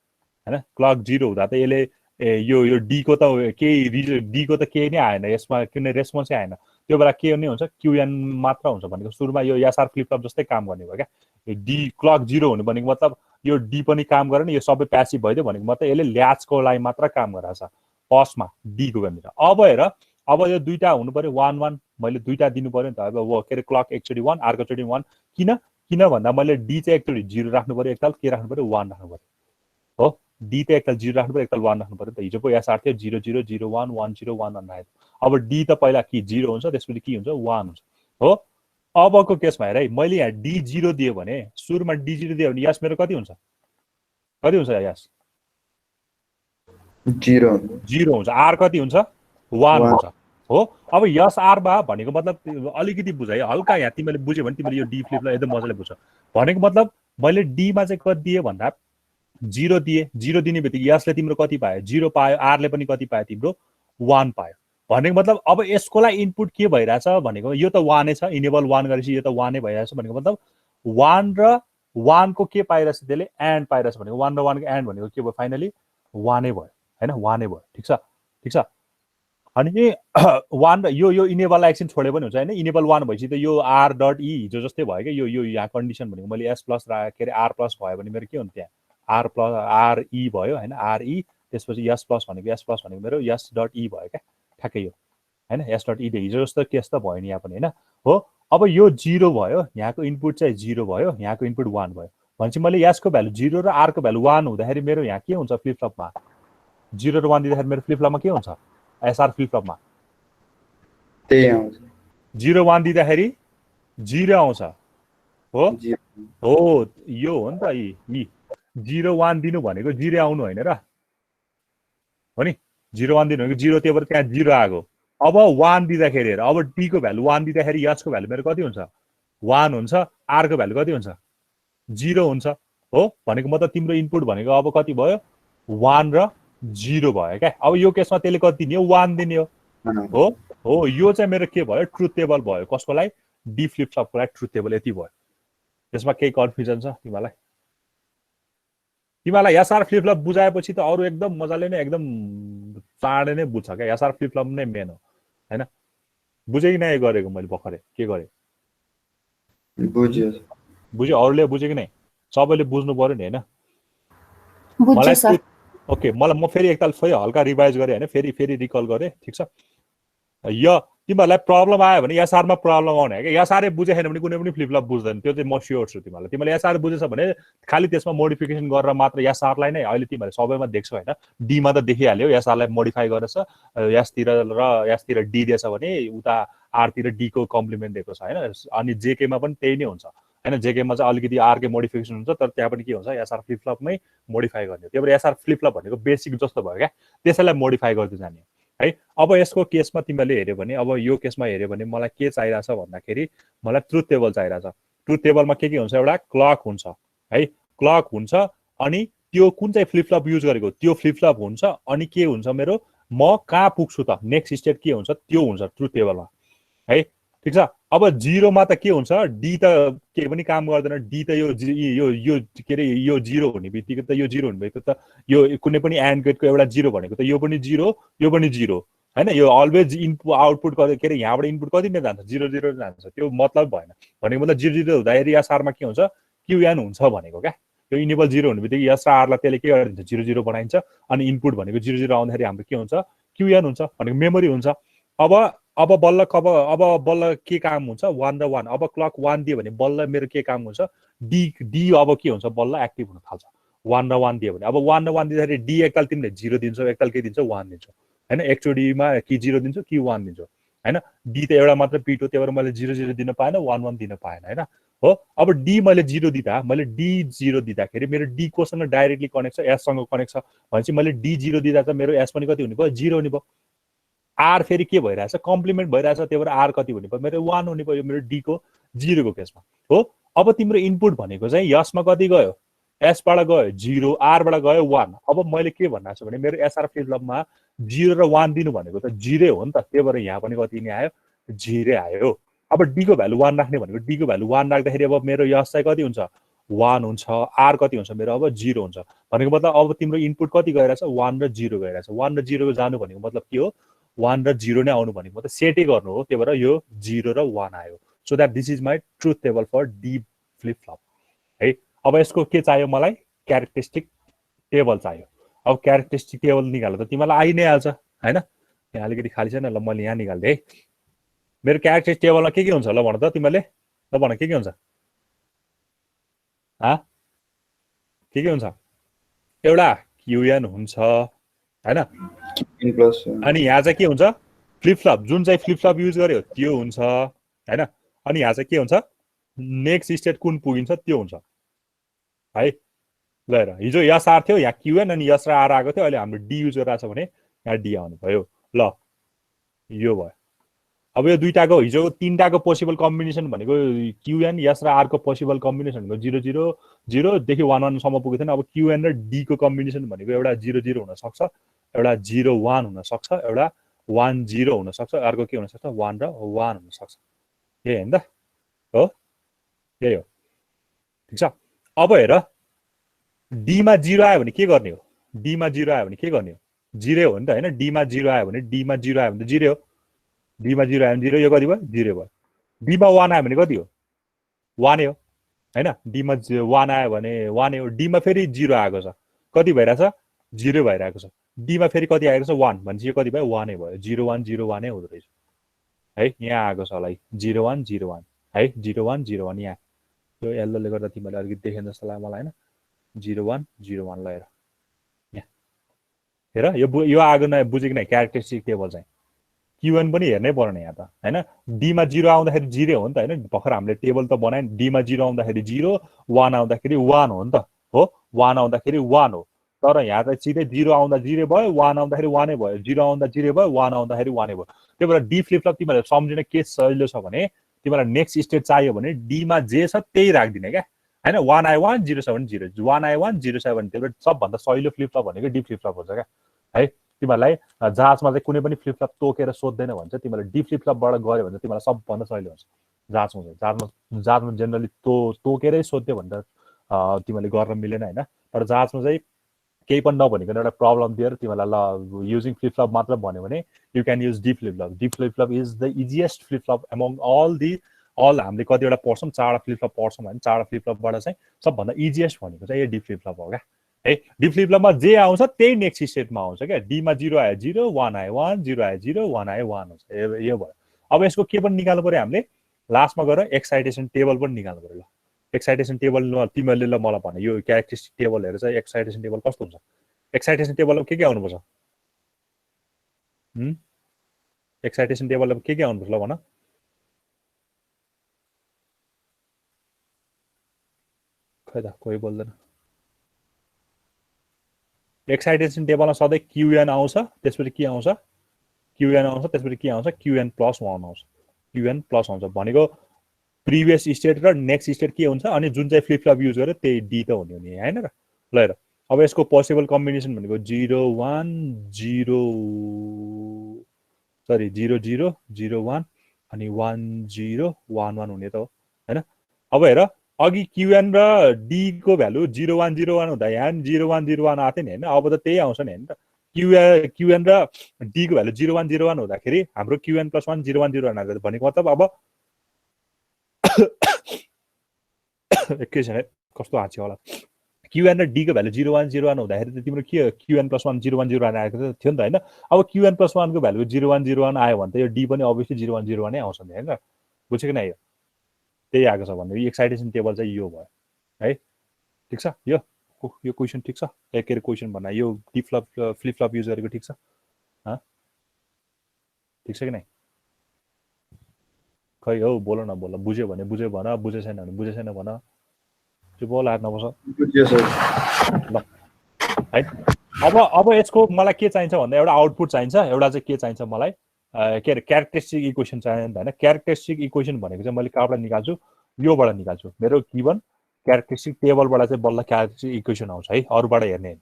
हैन। क्लक 0 हुँदा त यसले यो डी को त केही डी को त केही नै आएन, यसमा कुनै रेस्पोन्सै आएन। त्यो बेला के नै हुन्छ, क्युएन मात्र हुन्छ भनेको सुरुमा यो एसआर फ्लिप फ्लप जस्तै काम गर्ने भयो क्या। डी क्लक 0 हुनु भनेको मतलब यो डी पनि काम गरेन, यो सबै प्यासिभ भइदियो भनेको मतलब यसले ल्याचको लागि मात्र काम गरेको छ फर्स्टमा डी को भनेर। अब हेर, अब यो दुईटा हुनु पर्यो 1 1, मैले दुईटा दिनु पर्यो नि त। अब के अरे क्लक एकचोटि 1, अर्कोचोटि 1, किन भन्दा मैले डी चाहिँ एकचोटि 0 राख्नु पर्यो, एकताल के राख्नु पर्यो, 1 राख्नु पर्यो हो। डी त एकताल 0 राख्नु पर्यो, एकताल 1 राख्नु पर्यो। त हिजो पो एसआर थियो 0 0 0 1 1 0 1 1 राखेको। अब डी त पहिला कि 0 हुन्छ, त्यसपछि के हुन्छ, 1 हुन्छ हो। अबको केसमा हेर है, मैले यहाँ डी 0 दियो भने, सुरुमा डी 0 दियो भने यस मेरो कति हुन्छ, कति हुन्छ यस, 0 हुन्छ। आर कति हुन्छ, 1 हुन्छ हो। अब यस आर बा भनेको मतलब अलिकति बुझ है, हल्का यहाँ तिमीले बुझ्यो भने तिमीले यो डी फ्लिपलाई एकदम मजाले बुझ्छ। भनेको मतलब मैले डीमा चाहिँ कति दिएँ भन्दा 0 दिएँ, 0 दिने बित्तिकै यसले तिम्रो कति पायो, 0 पायो। आरले पनि कति पायो, तिम्रो 1 पायो। भनेको मतलब अब यसको लागि इनपुट के भइरहेछ भनेको, यो त 1 नै छ, इनेबल 1 गरेपछि यो त 1 नै भइरहेछ भनेको मतलब 1 र 1 को के पाइरहेछ, त्यसले एन्ड पाइरहेछ भनेको 1 र 1 को एन्ड भनेको के भयो, फाइनली 1 नै भयो हैन, 1 नै भयो, ठिक छ, ठिक छ। अनि 1 र यो इनेबललाई एकछिन छोडे पनि हुन्छ हैन। इनेबल 1 भएपछि त यो आर डट ई हिजो जस्तै भयो क्या। यो यहाँ कन्डिसन भनेको मैले एस प्लस के अरे आर प्लस भयो भने मेरो के हुन्छ, त्यहाँ आर प्लस आर ई भयो हैन, आर ई, त्यसपछि एस प्लस भनेको मेरो एस डट ई भयो क्या, ठ्याक्कै यो हैन, एस डट ई हिजो जस्तो केस त भयो नि यहाँ पनि हैन हो। अब यो 0 भयो, यहाँको इनपुट चाहिँ 0 भयो, यहाँको इनपुट 1 भयो भनेपछि मैले यसको भ्यालु 0 र आर को भ्यालु 1 हुँदाखेरि मेरो यहाँ के हुन्छ, फ्लिप फ्लपमा 0 र 1 दिँदाखेरि मेरो फ्लिप फ्लपमा के हुन्छ, एसआर फ्लिप फ्लपमा त्यही आउँछ, 0 1 दिँदाखेरि 0 आउँछ हो। हो यो हो नि त, यी 0 1 दिनु भनेको 0 आउनु होइन र, हो नि, 0 1 दिनु भनेको 0, त्यही भएर त्यहाँ 0 आएको अब 1 दिँदाखेरि हेर, अब डी को भ्यालु 1 दिँदाखेरि यस को भ्यालु मेरो कति हुन्छ 1 हुन्छ, आर को भ्यालु कति हुन्छ 0 हुन्छ हो। भनेको मतलब तिम्रो इनपुट भनेको अब कति भयो 1 र 0 भयो क्या। अब यो केसमा त्यसले कति दिने हो 1 दिने हो हो। यो चाहिँ मेरो के भयो ट्रुथ टेबल भयो। कसको लागि डी फ्लिप फ्लपको लागि ट्रुथ टेबल यति भयो। त्यसमा केही कन्फ्युजन छ तिमीलाई? तिमीलाई एसआर फ्लिप फ्लप बुझाएपछि त अरू एकदम मजाले नै एकदम चाँडै नै बुझ्छ क्या। एसआर फ्लिप फ्लप नै मेन हो हैन? बुझे कि नै गरेको मैले भर्खरै के गरे? बुझ्यो बुझ्यो? अरूले बुझे कि नै? सबैले बुझ्नु पर्यो नि हैन? बुझ्छु सर। ओके, म फेरि एकताल फेरि हल्का रिभाइज गरेँ हैन, फेरि रिकल गरेँ, ठीक छ? यो तिमीहरूलाई प्रब्लम आयो भने एसआरमा प्रब्लम आउने हो क्या। एसआर बुझे छैन भने कुनै पनि फ्लिपफ्लप बुझ्दैन, त्यो चाहिँ म स्योर छु तिमीलाई। तिमीले एसआर बुझेछ भने खालि त्यसमा मोडिफिकेसन गरेर मात्र एसआरलाई नै अहिले तिमीहरूले सबैमा देख्छौ हैन? डीमा त देखिहाल्यो एसआरलाई मोडिफाई गरेछ, एसतिर डी दिएछ भने उता आरतिर डी को कम्प्लिमेन्ट दिएको छ हैन? अनि जेकेमा पनि त्यही नै हुन्छ हैन? जेकेमा चाहिँ अलिकति आरके मोडिफिकेसन हुन्छ, तर त्यहाँ पनि के हुन्छ एसआर फ्लिपफ्लपमै मोडिफाई गर्ने। त्यही भएर एसआर फ्लिपफ्लप भनेको बेसिक जस्तो भयो क्या, त्यसैलाई मोडिफाई गर्दै जाने है। अब यसको केसमा तिमीले हेर्यो भने, अब यो केसमा हेर्यो भने मलाई के चाहिरहेछ भन्दाखेरि मलाई ट्रुथ टेबल चाहिरहेछ। ट्रुथ टेबलमा के हुन्छ, एउटा क्लक हुन्छ है, क्लक हुन्छ, अनि त्यो कुन चाहिँ फ्लिपफ्लप युज गरेको त्यो फ्लिपफ्लप हुन्छ, अनि के हुन्छ मेरो म कहाँ पुग्छु त नेक्स्ट स्टेप के हुन्छ त्यो हुन्छ ट्रुथ टेबलमा है, ठीक छ? अब 0 मा त के हुन्छ, डी त के पनि काम गर्दैन। डी त यो के अरे यो 0 हुने बित्तिकै त यो 0 हुने बित्तिकै त यो कुनै पनि एन्ड गेटको एउटा 0 भनेको त यो पनि 0 यो पनि 0 हैन? यो अलवेज इनपुट आउटपुट के अरे यहाँबाट इनपुट कति नै जान्छ 0 0 जान्छ, त्यो मतलब भएन। भनेको मतलब 0 0 हुँदाखेरि एसआरमा के हुन्छ क्युएन हुन्छ भनेको क्या। यो इनेबल 0 हुने बित्तिकै एस र आरलाई त्यसले के गरिदिन्छ 0 0 बनाइन्छ, अनि इनपुट भनेको 0 0 आउँदाखेरि हाम्रो के हुन्छ क्युएन हुन्छ भनेको मेमोरी हुन्छ। अब बल्ल के काम हुन्छ 1 र 1। अब क्लक 1 दियो भने बल्ल मेरो के काम हुन्छ डी अब के हुन्छ बल्ल एक्टिभ हुन थाल्छ 1 र 1 दियो भने। अब 1 र 1 दिँदाखेरि डी एकताल तिमीले 0 दिन्छौ, एकताल के दिन्छौ 1 दिन्छौ हैन? एकचोटीमा कि 0 दिन्छौ कि 1 दिन्छौ हैन? डी त एउटा मात्र बिट हो, त्यही भएर मैले 0 0 दिन पाएन, 1 1 दिन पाएन हैन हो। अब डी मैले 0 दिँदा, मैले डी 0 दिँदाखेरि मेरो डी कोसँग डाइरेक्टली कनेक्ट छ, एस सँग कनेक्ट छ भनेपछि मैले डी 0 दिँदा त मेरो एस पनि कति हुने भयो 0 हुने भयो। आर फेरि के भइरहेछ कम्प्लिमेन्ट भइरहेछ, त्यही भएर आर कति हुने भयो मेरो 1 हुने भयो मेरो डी को 0 को केसमा हो। अब तिम्रो इनपुट भनेको चाहिँ यसमा कति गयो एसबाट गयो 0, आरबाट गयो 1। अब मैले के भन्नु छु भने मेरो एसआर फ्लिपफ्लपमा 0 र 1 दिनु भनेको त 0 हो नि त, त्यही भएर यहाँ पनि कति नै आयो 0 आयो। अब डी को भ्यालु 1 राख्ने भनेको डी को भ्यालु 1 राख्दाखेरि अब मेरो यस चाहिँ कति हुन्छ 1 हुन्छ, आर कति हुन्छ मेरो अब 0 हुन्छ। भनेको मतलब अब तिम्रो इनपुट कति गइरहेछ 1 र 0 गइरहेछ। 1 र 0 जानु भनेको मतलब के हो 1 र 0 नै आउनु भनेको मतलब सेटै गर्नु हो, त्यही भएर यो 0 र 1 आयो। So that this is my truth table for D flip flop है। अब यसको के चाहियो मलाई क्यारेक्टरिस्टिक टेबल चाहियो। अब क्यारेक्टरिस्टिक टेबल निकाल्दा त तिमीलाई आइ नै हाल्छ हैन? यहाँ अलिकति खाली छैन, ल मैले यहाँ निकाल्दिएँ है। मेरो क्यारेक्टरिस्टिक टेबलमा के हुन्छ ल भन त तिमीले, ल भन के हुन्छ के हुन्छ? एउटा क्युएन हुन्छ हैन? अनि यहाँ चाहिँ के हुन्छ फ्लिपफ्लप, जुन चाहिँ फ्लिपफ्लप युज गर्यो त्यो हुन्छ हैन? अनि यहाँ चाहिँ के हुन्छ नेक्स्ट स्टेट कुन पुगिन्छ त्यो हुन्छ है। ल हेर, हिजो यस आर थियो, यहाँ क्युएन अनि यस र आर आएको थियो, अहिले हाम्रो डी युज गरिरहेको छ भने यहाँ डी आउनु भयो। ल यो भयो। अब यो दुईटाको हिजो तीनटाको पोसिबल कम्बिनेसन भनेको क्युएन यस र आर को पोसिबल कम्बिनेसन भनेको 0 0 0 देखि 1 1 सम्म पुगेको थिएन। अब क्युएन र डी को कम्बिनेसन भनेको एउटा 0 0 हुन सक्छ, एउटा 0 1 हुन सक्छ, एउटा 1 0 हुन सक्छ, अर्को के हुन सक्छ 1 र 1 हुन सक्छ। यही हैन त हो, यही हो ठीक छ। अब हेर डीमा 0 आयो भने के गर्ने हो, डीमा 0 आयो भने के गर्ने हो 0 हो नि त हैन? डीमा 0 आयो भने 0 आयो भने त 0 हो, डीमा 0 आयो भने 0, यो कति भयो 0 भयो। डीमा 1 आयो भने कति हो 1 हो हैन? डीमा 1 आयो भने 1 हो। डीमा फेरि 0 आएको छ, कति भइरहेछ 0 भइरहेको छ। डीमा फेरि कति आएको छ 1 भनेपछि यो कति भयो 1 भयो। 0 1 0 1 हुँदो रहेछ है। यहाँ आएको छ होला 0 1 0 1 है, 0 1 0 1 यहाँ यो येल्लोले गर्दा तिमीले अलिकति देखेन जस्तो लाग्यो मलाई हैन? 0 1 0 1 ल हेर यहाँ हेर, यो आगो न बुझेको नै क्यारेक्टरिस्टिक टेबल चाहिँ क्युएन पनि हेर्नै पर्ने यहाँ त हैन? डीमा 0 आउँदाखेरि 0 हो नि त हैन? भर्खर हामीले टेबल त बनायौँ। डीमा 0 आउँदाखेरि 0, 1 आउँदाखेरि 1 हो नि त हो, 1 आउँदाखेरि 1 हो। तर यहाँ चाहिँ सिधै 0 आउँदा 0 भयो, 1 आउँदाखेरि 1 भयो, 0 आउँदा 0 भयो, 1 आउँदाखेरि 1 भयो। त्यही भएर डी फ्लिप फ्लप तिमीहरूले सम्झिन के सजिलो छ भने तिमीलाई नेक्स्ट स्टेट चाहियो भने डीमा जे छ त्यही राखिदिने क्या हैन। 1 आयो 1, 0 7 0, 1 आयो 1, 0 7। त्यही भएर सबभन्दा सजिलो फ्लिप फ्लप भनेको डी फ्लिप फ्लप हुन्छ क्या है। तिमीहरूलाई जहाजमा चाहिँ कुनै पनि फ्लिप फ्लप तोकेर सोध्दैन भन्छ, तिमीहरूले डी फ्लिप फ्लपबाट गऱ्यो भने तिमीलाई सबभन्दा सजिलो हुन्छ। जहाजमा जेनरली तोकेरै सोध्यो भने त तिमीहरूले गर्न मिलेन हैन। तर जहाजमा चाहिँ केही पनि नभनेको एउटा प्रब्लम दिएर तिमीलाई ल युजिङ फ्लिप फ्लप मात्र भन्यो भने you can use D flip flop. D flip flop is the easiest flip flop among all हामीले कतिवटा पढ्छौँ, 4वटा फ्लिप फ्लप पढ्छौँ भने 4वटा फ्लिप फ्लपबाट चाहिँ सबभन्दा इजिएस्ट भनेको चाहिँ यो डी फ्लिप फ्लप हो क्या है। डी फ्लिप फ्लपमा जे आउँछ त्यही नेक्स्ट स्टेटमा आउँछ क्या। डीमा 0 आयो 0, 1 आयो 1, 0 आयो 0, 1 आयो 1 हुन्छ। यो भयो। अब यसको के पनि निकाल्नु पर्यो हामीले, लास्टमा गएर एक्साइटेसन टेबल पनि निकाल्नु पर्यो। ल एक्साइटेसन टेबल तिमीहरूले ल मलाई भने यो क्यारेक्टरिस्टिक टेबलहरू चाहिँ एक्साइटेसन टेबल कस्तो हुन्छ? एक्साइटेसन टेबलमा के आउनुपर्छ? एक्साइटेसन टेबलमा के आउनुपर्छ ल भन। खै त कोही बोल्दैन। एक्साइटेसन टेबलमा सधैँ क्युएन आउँछ, त्यसपछि के आउँछ? क्युएन आउँछ, त्यसपछि के आउँछ? क्युएन प्लस 1 आउँछ। क्युएन प्लस आउँछ भनेको प्रिभियस स्टेट र नेक्स्ट स्टेट के हुन्छ अनि जुन चाहिँ फ्लिप फ्लप युज गर्यो त्यही डी त हुने हो नि हैन र। ल हेर अब यसको पोसिबल कम्बिनेसन भनेको 0 1 0 सरी 0 0 0 1 अनि 1 0 1 1 हुने त हो हैन। अब हेर अघि क्युएन र डी को भ्यालु 0 1 0 1 हुँदा यहाँ 0 1 0 1 आथ्यो नि हैन। अब त त्यही आउँछ नि हैन त। क्युएन र डी को भ्यालु 0 1 0 1 हुँदाखेरि हाम्रो क्युएन प्लस 1 0 1 0 1 आएको भनेको मतलब अब एकैछिन है कस्तो हाँच्यो होला। क्युएन र डी को भ्यालु 0 1 0 1 हुँदाखेरि त तिम्रो के क्युएन प्लस 1 0 1 0 1 आएको थियो नि त हैन। अब क्युएन प्लस 1 को भ्यालु 0 1 0 1 आयो भने त यो डी पनि अभियसली 0 1 0 1 नै आउँछ नि हैन। बुझ्यो कि नै? त्यही आएको छ भने एक्साइटेसन टेबल चाहिँ यो भयो है। ठिक छ? यो क्वेसन ठिक छ? के अरे क्वेसन भन्दा यो डी फ्लिप फ्लप युज गरेको ठिक छ? ठिक छ कि नै? खै हौ बोल न बोल। बुझ्यो भने बुझ्यो भन, बुझे छैन भने बुझे छैन भन। त्यो बोल हात नबस। बुझ्यो सर। ल है अब यसको मलाई के चाहिन्छ भन्दा एउटा आउटपुट चाहिन्छ, एउटा चाहिँ के चाहिन्छ मलाई के अरे क्यारेक्टरिस्टिक इक्वेसन चाहिन्छ हैन। क्यारेक्टरिस्टिक इक्वेसन भनेको चाहिँ मैले कहाँबाट निकाल्छु? योबाट निकाल्छु। मेरो गिभन क्यारेक्टरिस्टिक टेबलबाट चाहिँ बल्ल क्यारेक्टरिस्टिक इक्वेसन आउँछ है, अरूबाट हेर्ने हैन।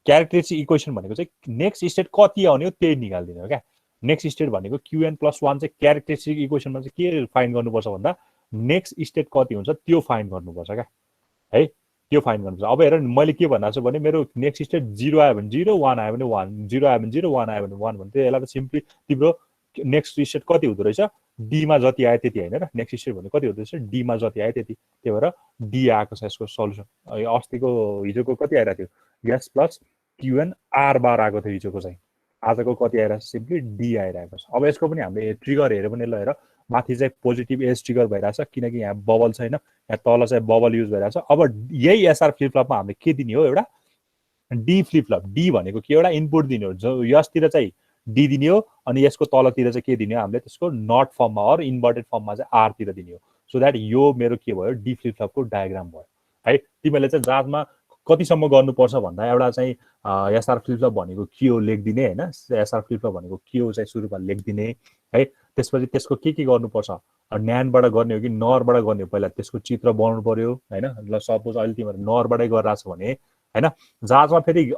क्यारेक्टरिस्टिक इक्वेसन भनेको चाहिँ नेक्स्ट स्टेट कति आउने हो त्यही निकाल्दिने हो क्या। नेक्स्ट स्टेट भनेको क्युएन प्लस 1 चाहिँ क्यारेक्टरिस्टिक इक्वेसनमा चाहिँ के फाइन्ड गर्नुपर्छ भन्दा नेक्स्ट स्टेट कति हुन्छ त्यो फाइन्ड गर्नुपर्छ क्या है। त्यो फाइन्ड गर्नुपर्छ। अब हेर मैले के भन्नु छु भने मेरो नेक्स्ट स्टेट 0 आयो भने 0, 1 आयो भने 1, 0 आयो भने 0, 1 आयो भने 1 भन्थे। यसलाई त सिम्पली तिम्रो नेक्स्ट स्टेट कति हुँदो रहेछ? डीमा जति आयो त्यति हैन र। नेक्स्ट स्टेट भनेको कति हुँदो रहेछ? डीमा जति आयो त्यति। त्यही भएर डी आएको छ यसको सल्युसन। अस्तिको हिजोको कति आइरहेको थियो? एस प्लस क्युएन आर बार आएको थियो हिजोको चाहिँ। आजको कति आइरहेको छ? सिम्पली डी आइरहेको छ। अब यसको पनि हामीले ट्रिगर हेऱ्यो भने ल हेर माथि चाहिँ पोजिटिभ एज ट्रिगर भइरहेछ किनकि यहाँ बबल छैन, यहाँ तल चाहिँ बबल युज भइरहेछ। अब यही एसआर फ्लिप फ्लपमा हामीले के दिने हो? एउटा डी फ्लिप फ्लप। डी भनेको के? एउटा इनपुट दिने हो। जो यसतिर चाहिँ डी दिने हो अनि यसको तलतिर चाहिँ के दिने हो? हामीले त्यसको नट फर्ममा अर इन्भर्टेड फर्ममा चाहिँ आरतिर दिने हो। सो द्याट यो मेरो के भयो? डी फ्लिप फ्लपको डायग्राम भयो है। तिमीहरूले चाहिँ जहाजमा कतिसम्म गर्नुपर्छ भन्दा एउटा चाहिँ एसआर फ्लिप फ्लप भनेको के हो लेखिदिने हैन। एसआर फ्लिप फ्लप भनेको के हो चाहिँ सुरुमा लेखिदिने है। त्यसपछि त्यसको के गर्नुपर्छ? न्यानबाट गर्ने हो कि नरबाट गर्ने हो? पहिला त्यसको चित्र बनाउनु पर्यो हैन। ल सपोज अहिले तिमीहरू नरबाटै गरिरहेछ भने हैन, जहाजमा फेरि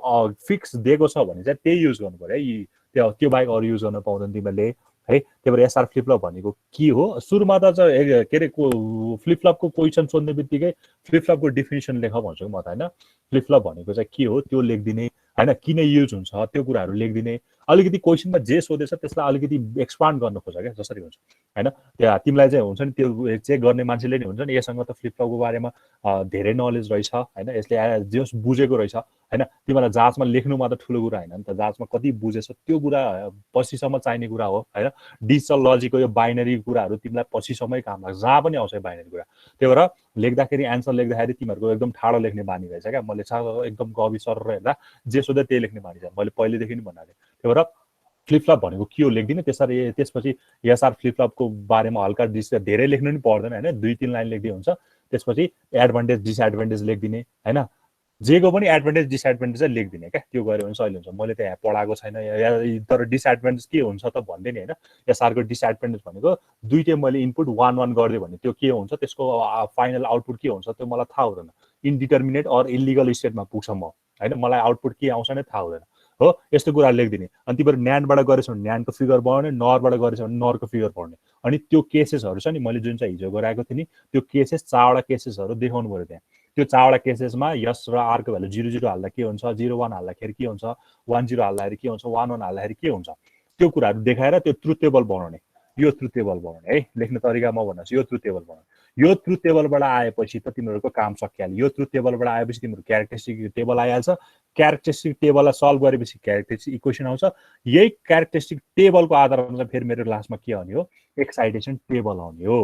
फिक्स दिएको छ भने चाहिँ त्यही युज गर्नु पर्यो है। त्यो बाहेक अरू युज गर्न पाउँदैन तिमीहरूले है। त्यही भएर एसआर फ्लिप फ्लप भनेको के हो? सुरुमा त चाहिँ के अरे फ्लिप फ्लपको क्वेसन सोध्ने बित्तिकै फ्लिप फ्लपको डेफिनेसन लेख भन्छु म त हैन। फ्लिप फ्लप भनेको चाहिँ के हो त्यो लेखिदिने हैन, किन युज हुन्छ त्यो कुराहरू लेखिदिने। अलिकति क्वेसनमा जे सोधेछ त्यसलाई अलिकति एक्सपान्ड गर्न खोज क्या जसरी हुन्छ हैन। त्यहाँ तिमीलाई चाहिँ हुन्छ नि त्यो चेक गर्ने मान्छेले नि हुन्छ नि यससँग त फ्लिप फ्लपको बारेमा धेरै नलेज रहेछ हैन, यसले जस बुझेको रहेछ हैन। तिमीलाई जहाजमा लेख्नुमा त ठुलो कुरा हैन नि त, जहाजमा कति बुझेछ त्यो कुरा पछिसम्म चाहिने कुरा हो हैन। डिजिटल लजिकको यो बाइनरी कुराहरू तिमीलाई पछिसम्मै काम लाग्छ, जहाँ पनि आउँछ बाइनरी कुरा। त्यही भएर लेख्दाखेरि एन्सर लेख्दाखेरि तिमीहरूको एकदम ठाडो लेख्ने बानी रहेछ क्या। मैले एकदम गवी सर हेर्दा जे सोधे त्यही लेख्ने बानी छ, मैले पहिलेदेखि नि भनेको थिएँ। त्यही भएर फ्लिप फ्लप भनेको के हो लेख्दिनँ। त्यसपछि एसआर फ्लिप फ्लपको बारेमा हल्का धेरै लेख्नु नि पर्दैन हैन, 2-3 लाइन लेख्दै हुन्छ। त्यसपछि एडभान्टेज डिसएडभान्टेज लेखिदिने हैन। जेको पनि एडभान्टेज डिसएडभान्टेज चाहिँ लेखिदिने क्या त्यो गऱ्यो भने सजिलो हुन्छ मैले त यहाँ पढाएको छैन तर डिसएडभान्टेज के हुन्छ त भन्दै नि होइन एसआरको डिसएडभान्टेज भनेको दुईटै मैले इनपुट वान गरिदियो भने त्यो के हुन्छ त्यसको फाइनल आउटपुट के हुन्छ त्यो मलाई थाहा हुँदैन इनडिटर्मिनेट अर इलिगल स्टेटमा पुग्छ म होइन मलाई आउटपुट के आउँछ नै थाहा हुँदैन हो यस्तो कुरा लेखिदिने अनि तिमीहरू न्यानबाट गरेछौ भने न्यानको फिगर बनाउने नरबाट गरेछौ भने नरको फिगर बनाउने अनि त्यो केसेसहरू छ नि मैले जुन चाहिँ हिजो गराएको थिएँ नि त्यो केसेस 4वटा केसेसहरू देखाउनु पऱ्यो त्यहाँ त्यो 4वटा केसेसमा यस र आरको भ्यालु 0 हाल्दा के हुन्छ 0 1 हाल्दाखेरि के हुन्छ 1 0 हाल्दाखेरि के हुन्छ 1 1 हाल्दाखेरि के हुन्छ त्यो कुराहरू देखाएर त्यो ट्रुथ टेबल बनाउने यो ट्रुथ टेबल बनाउने है लेख्ने तरिका म भन्छु यो ट्रुथ टेबल बनाउने यो ट्रुथ टेबलबाट आएपछि त तिमीहरूको काम सकिहाल्यो यो ट्रुथ टेबलबाट आएपछि तिम्रो क्यारेक्टरिस्टिक टेबल आइहाल्छ क्यारेक्टरिस्टिक टेबललाई सल्भ गरेपछि क्यारेक्टरिस्टिक इक्वेसन आउँछ यही क्यारेक्टरिस्टिक टेबलको आधारमा चाहिँ फेरि मेरो क्लासमा के आउने हो एक्साइटेसन टेबल आउने हो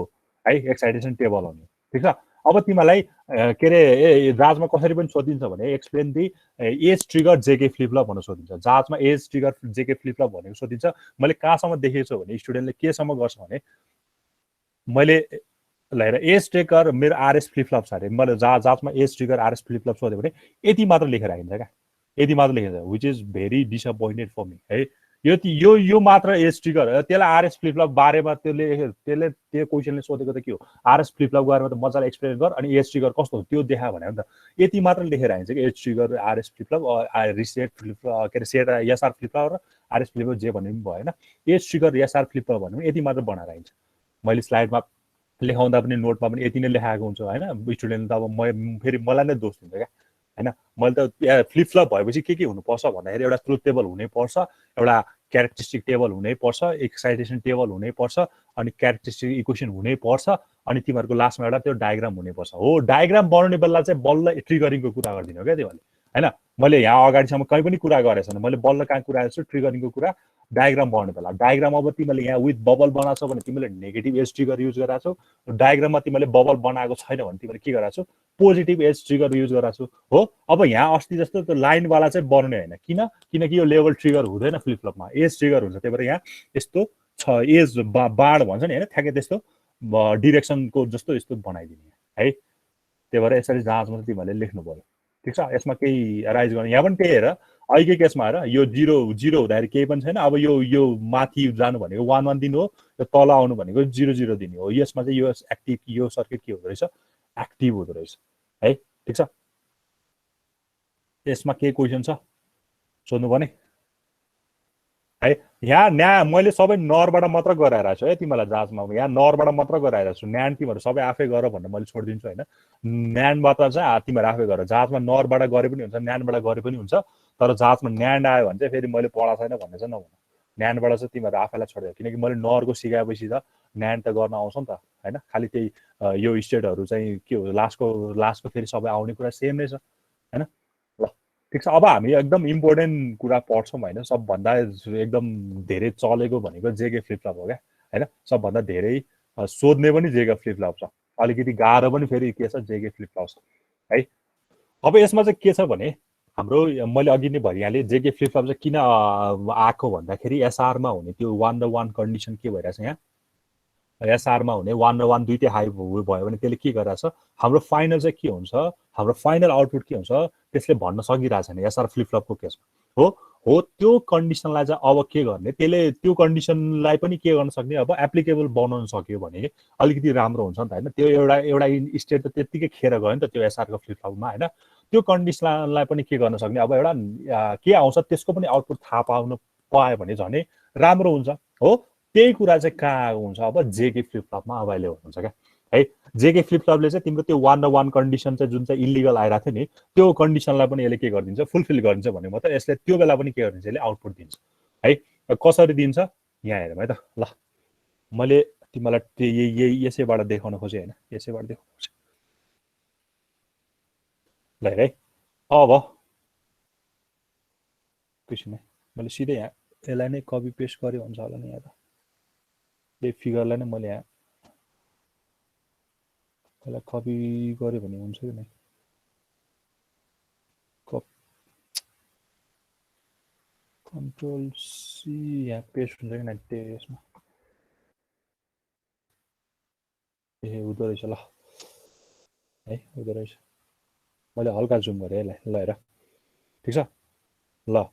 है एक्साइटेसन टेबल आउने ठिक छ अब तिमीलाई के अरे जाँचमा कसरी पनि सोधिन्छ भने explain the edge trigger JK flip-flop भनेर सोधिन्छ जाँचमा एज ट्रिगर जेके फ्लिपफ्लप भनेको सोधिन्छ मैले कहाँसम्म देखेको छु भने स्टुडेन्टले केसम्म गर्छ भने मैले लिएर एज ट्रिगर मेरो आरएस फ्लिपफ्लप छ अरे मैले जाँचमा एज ट्रिगर आरएस फ्लिपफ्लप सोध्यो भने यति मात्र लेखेर राखिन्छ क्या यति मात्र लेखिन्छ which is very disappointed for me है यो मात्र एज ट्रिगर त्यसलाई आरएस फ्लिपफ्लप बारेमा त्यसले त्यो क्वेसनले सोधेको त के हो आरएस फ्लिपफ्लप बारेमा त मजाले एक्सप्लेन गर अनि एज ट्रिगर कस्तो हो त्यो देखा भने त यति मात्र लेखेर आइन्छ कि edge trigger RS flip-flop reset flip-flop के अरे सेट एसआर फ्लिपफ्लप र आरएस फ्लिपफ्लप जे भन्ने पनि भएन एज ट्रिगर एसआर फ्लिपफ्लप भन्नु यति मात्र बनाएर आइन्छ मैले स्लाइडमा लेखाउँदा पनि नोटमा पनि यति नै लेखाएको हुन्छ होइन स्टुडेन्टले त अब म फेरि मलाई नै दोष दिन्छ क्या होइन मैले त फ्लिपफ्लप भएपछि के हुनुपर्छ भन्दाखेरि एउटा ट्रुथ टेबल हुनैपर्छ एउटा क्यारेक्टरिस्टिक टेबल हुनैपर्छ एक्साइटेसन टेबल हुनैपर्छ अनि क्यारेक्टरिस्टिक इक्वेसन हुनैपर्छ अनि तिमीहरूको लास्टमा एउटा त्यो डायग्राम हुनैपर्छ हो डायग्राम बनाउने बेला चाहिँ बल्ल ट्रिगरिङको कुरा गरिदिनु क्या तिमीहरूले होइन मैले यहाँ अगाडिसम्म कहीँ पनि कुरा गरेको छैन मैले बल्ल कहाँ कुरा गर्छु ट्रिगरिङको कुरा डायग्राम बनाउने बेला डायग्राम अब तिमीले यहाँ विथ बबल बनाएको छौ भने तिमीले नेगेटिभ एज ट्रिगर युज गरेको छौ डायग्राममा तिमीले बबल बनाएको छैन भने तिमीले के गरेको छौ पोजिटिभ एज ट्रिगर युज गरेको छौ हो अब यहाँ अस्ति जस्तो त्यो लाइनवाला चाहिँ बनाउने होइन किनकि यो लेभल ट्रिगर हुँदैन फ्लिपफ्लपमा एज ट्रिगर हुन्छ त्यही भएर यहाँ यस्तो छ एज बाड भन्छ नि होइन ठ्याक्कै त्यस्तो डिरेक्सनको जस्तो यस्तो बनाइदिने है त्यही भएर यसरी जाँचमा चाहिँ तिमीहरूले लेख्नु पर्यो ठिक छ यसमा केही राइज गर्ने यहाँ पनि त्यही हेर अहिलेकै केसमा हेर यो जिरो हुँदाखेरि केही पनि छैन अब यो माथि जानु भनेको 1 1 दिनु हो यो तल आउनु भनेको 0 0 दिनु हो यसमा चाहिँ यो एक्टिभ यो सर्किट के हुँदो रहेछ एक्टिभ हुँदो रहेछ है ठिक छ यसमा के क्वेसन छ सोध्नु पर्ने है यहाँ मैले सबै नरबाट मात्र गराइरहेको छु है तिमीलाई जाँचमा यहाँ नरबाट मात्र गराइरहेको छु न्यान तिमीहरू सबै आफै गर भनेर मैले छोडिदिन्छु होइन न्यानबाट चाहिँ तिमीहरू आफै गर जाँचमा नरबाट गरे पनि हुन्छ न्यानबाट गरे पनि हुन्छ तर जाँचमा न्यान आयो भने चाहिँ फेरि मैले पढाएको छैन भन्ने चाहिँ नभन न्यानबाट चाहिँ तिमीहरू आफैलाई छोडिदियो किनकि मैले नरको सिकाएपछि त न्यान त गर्न आउँछ नि त होइन खालि त्यही यो स्टेटहरू चाहिँ के हो लास्टको फेरि सबै आउने कुरा सेम नै छ होइन ल ठिक छ अब हामी एकदम इम्पोर्टेन्ट कुरा पढ्छौँ होइन सबभन्दा एकदम धेरै चलेको भनेको जेके फ्लिपफ्लप हो क्या होइन सबभन्दा धेरै सोध्ने पनि जेके फ्लिपफ्लप छ अलिकति गाह्रो पनि फेरि के छ जेके फ्लिपफ्लप छ है अब यसमा चाहिँ के छ भने हाम्रो मैले अघि नै भनिहालेँ जेके फ्लिपफ्लप चाहिँ किन आएको भन्दाखेरि एसआरमा हुने त्यो 1 र 1 कन्डिसन के भइरहेछ यहाँ एसआरमा हुने 1 र 1 दुईटै हाई भयो भने त्यसले के गरिरहेछ हाम्रो फाइनल चाहिँ के हुन्छ हाम्रो फाइनल आउटपुट के हुन्छ त्यसले भन्न सकिरहेको छैन एसआर फ्लिपफ्लपको केसमा हो त्यो कन्डिसनलाई चाहिँ अब के गर्ने त्यसले त्यो कन्डिसनलाई पनि के गर्न सक्ने अब एप्लिकेबल बनाउन सक्यो भने अलिकति राम्रो हुन्छ नि त होइन त्यो एउटा स्टेट त त्यत्तिकै खेर गयो नि त त्यो एसआरको फ्लिपफ्लपमा होइन त्यो कन्डिसनलाई पनि के गर्न सक्ने अब एउटा के आउँछ त्यसको पनि आउटपुट थाहा पायो भने झन् राम्रो हुन्छ हो त्यही कुरा चाहिँ कहाँ हुन्छ अब जेके फ्लिपफ्लपमा अभाइलेबल हुन्छ क्या है जेके फ्लिपफ्लपले चाहिँ तिम्रो त्यो 1 र 1 कन्डिसन चाहिँ जुन चाहिँ इलिगल आइरहेको थियो नि त्यो कन्डिसनलाई पनि यसले के गरिदिन्छ फुलफिल गरिदिन्छ भने मात्रै यसले त्यो बेला पनि के गरिदिन्छ यसले आउटपुट दिन्छ है कसरी दिन्छ यहाँ हेरौँ है त ल मैले तिमीलाई यही यसैबाट देखाउन खोजेँ होइन यसैबाट देखाउन खोजेँ ल हेर है अब एकैछिन है मैले सिधै यहाँ यसलाई नै कपी पेस्ट गरेँ हुन्छ होला नि यहाँ त यही फिगरलाई नै मैले यहाँ यसलाई कपी गरेँ भने हुन्छ कि नै कन्ट्रोल सी यहाँ पेस्ट हुन्छ कि नै त्यो यसमा ए हुँदो रहेछ ल है हुँदो रहेछ मैले हल्का जुम गरेँ यसलाई ल हेर ठिक छ ल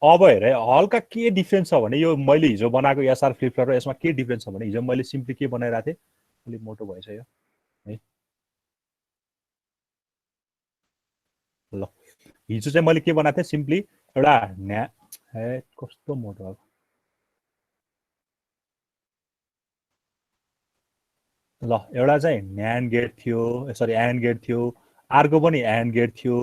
अब हेर हल्का के डिफ्रेन्स छ भने यो मैले हिजो बनाएको एसआर फ्लिप फ्लप र यसमा के डिफ्रेन्स छ भने हिजो मैले सिम्पली के बनाइरहेको थिएँ अलिक मोटो भइसक्यो है ल हिजो चाहिँ मैले के बनाएको थिएँ सिम्पली एउटा कस्तो मोटो अब ल एउटा चाहिँ न्यान्ड गेट थियो सरी एन्ड गेट थियो अर्को पनि एन्ड गेट थियो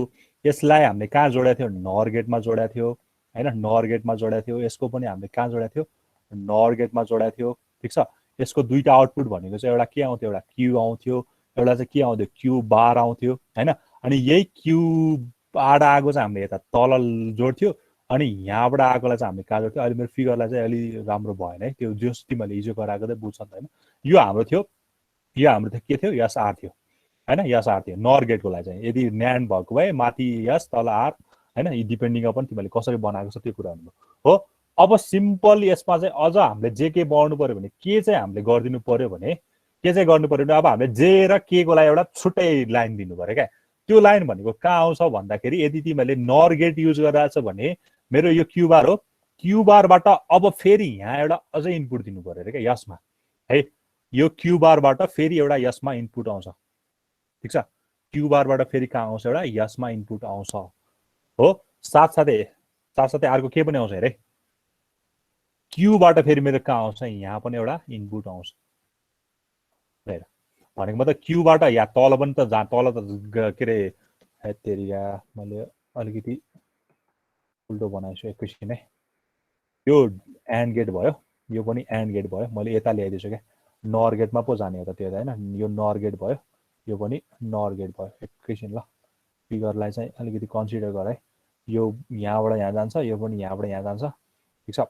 यसलाई हामीले कहाँ जोडेको थियो नर गेटमा जोडेको थियो होइन नर गेटमा जोडेको थियो यसको पनि हामीले कहाँ जोडेको थियो नर गेटमा जोडेको थियो ठिक छ यसको दुईटा आउटपुट भनेको चाहिँ एउटा के आउँथ्यो एउटा क्यू आउँथ्यो एउटा चाहिँ के आउँथ्यो क्यू बार आउँथ्यो होइन अनि यही क्यू बाट आएको चाहिँ हामीले यता तल जोड्थ्यो अनि यहाँबाट आएकोलाई चाहिँ हामीले कहाँ जोड्थ्यो अहिले मेरो फिगरलाई चाहिँ अलि राम्रो भएन है त्यो जस तिमीहरूले हिजो गराएको चाहिँ बुझ्छ नि त होइन यो हाम्रो थियो के थियो यस आर थियो होइन यस आर थियो नर गेटको लागि चाहिँ यदि न्यान्ड भएको भए माथि यस तल आर होइन यी डिपेन्डिङ अपन तिमीहरूले कसरी बनाएको छ त्यो कुरा हो अब सिम्पल यसमा चाहिँ अझ हामीले जे के बनाउनु पर्यो भने के चाहिँ हामीले गरिदिनु पर्यो भने के चाहिँ गर्नु पर्यो भने अब हामीले जे र के को लागि एउटा छुट्टै लाइन दिनु पर्यो क्या त्यो लाइन भनेको कहाँ आउँछ भन्दाखेरि यदि तिमीहरूले नर गेट युज गरिरहेछ भने मेरो यो क्युबार हो क्युबारबाट अब फेरि यहाँ एउटा अझै इनपुट दिनु पर्यो अरे क्या यसमा है यो क्युबारबाट फेरि एउटा यसमा इनपुट आउँछ ठिक छ क्युबारबाट फेरि कहाँ आउँछ एउटा यसमा इनपुट आउँछ हो साथसाथै अर्को के पनि आउँछ अरे क्यूबाट फेरि मेरो कहाँ आउँछ यहाँ पनि एउटा इनपुट आउँछ हेर भनेको मतलब क्यूबाट यहाँ तल पनि त जहाँ तल त के अरे तेरिया मैले अलिकति उल्टो बनाएछु एकैछिन है यो एन्ड गेट भयो यो पनि एन्ड गेट भयो मैले यता ल्याइदिन्छु क्या नर गेटमा पो जाने हो त त्यो होइन यो नर गेट भयो यो पनि नर गेट भयो एकैछिन ल फिगरलाई चाहिँ अलिकति कन्सिडर गर है यो यहाँबाट यहाँ जान्छ यो पनि यहाँबाट यहाँ जान्छ ठिक छ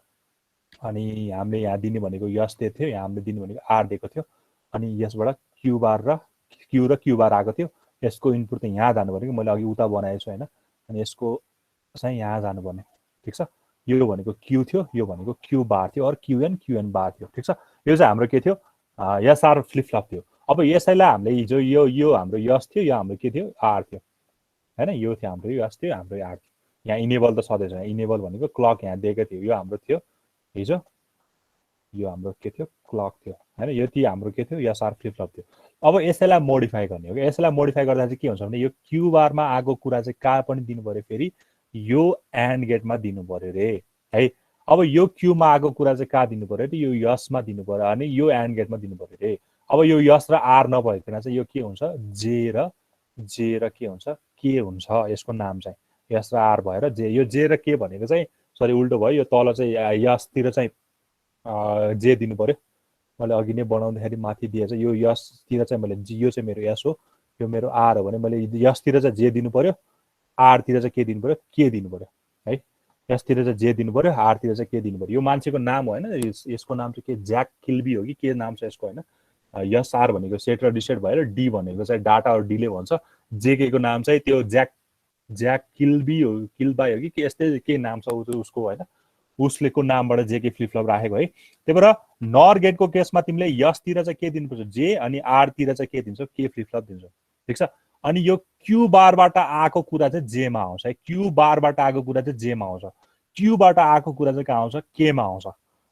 अनि हामीले यहाँ दिने भनेको यस दिएको थियो यहाँ हामीले दिने भनेको आर दिएको थियो अनि यसबाट क्यू र क्यू बार आएको थियो यसको इनपुट त यहाँ जानु पर्यो कि मैले अघि उता बनाएको छु होइन अनि यसको चाहिँ यहाँ जानुपर्ने ठिक छ यो भनेको क्यू थियो यो भनेको क्यू बार थियो अरू क्युएन बार थियो ठिक छ यो चाहिँ हाम्रो के थियो एसआर फ्लिप फ्लप थियो अब यसैलाई हामीले हिजो यो हाम्रो यस थियो यो हाम्रो के थियो आर थियो होइन यो थियो हाम्रो यस थियो हाम्रो आर थियो यहाँ इनेबल त सधैँ छ इनेबल भनेको क्लक यहाँ दिएको थियो यो हाम्रो थियो हिजो यो हाम्रो के थियो क्लक थियो होइन यो ती हाम्रो के थियो एसआर फ्लिप फ्लप थियो अब यसैलाई मोडिफाई गर्ने हो कि यसैलाई मोडिफाई गर्दा चाहिँ के हुन्छ भने यो क्यू बारमा आएको कुरा चाहिँ कहाँ पनि दिनु पर्यो फेरि यो एन्ड गेटमा दिनु पर्यो रे है अब यो क्यूमा आएको कुरा चाहिँ कहाँ दिनु पर्यो यो यसमा दिनु पर्यो अनि यो एन्ड गेटमा दिनु पर्यो रे अब यो यस र आर नभइकन चाहिँ यो के हुन्छ जे र के हुन्छ के हुन्छ यसको नाम चाहिँ यस र आर भएर यो जे र के भनेको चाहिँ सरी उल्टो भयो यो तल चाहिँ यसतिर चाहिँ जे दिनु पर्यो मैले अघि नै बनाउँदाखेरि माथि दिएछ यो यसतिर चाहिँ मैले यो चाहिँ मेरो यस हो यो मेरो आर हो भने मैले यसतिर चाहिँ जे दिनु पर्यो आरतिर चाहिँ के दिनु पर्यो के दिनु पर्यो है यसतिर चाहिँ जे दिनु पर्यो आरतिर चाहिँ के दिनु पर्यो यो मान्छेको नाम हो होइन यसको नाम चाहिँ के ज्याक किल्बी हो कि के नाम छ यसको होइन यस आर भनेको सेट र डिसेट भएर डी भनेको चाहिँ डाटा और डीले भन्छ जेके को नाम चाहिँ त्यो ज्याक किल्बी हो किल्बाई हो कि यस्तै के नाम छ उसको होइन उसलेको नामबाट जेके फ्लिप फ्लप राखेको है त्यही भएर नर गेटको केसमा तिमीले यसतिर चाहिँ के दिनुपर्छ जे अनि आरतिर चाहिँ के दिन्छौ के फ्लिप फ्लप दिन्छौ ठिक छ अनि यो क्यू बारबाट आएको कुरा चाहिँ जेमा आउँछ है क्यू बारबाट आएको कुरा चाहिँ जेमा आउँछ क्यूबाट आएको कुरा चाहिँ कहाँ आउँछ केमा आउँछ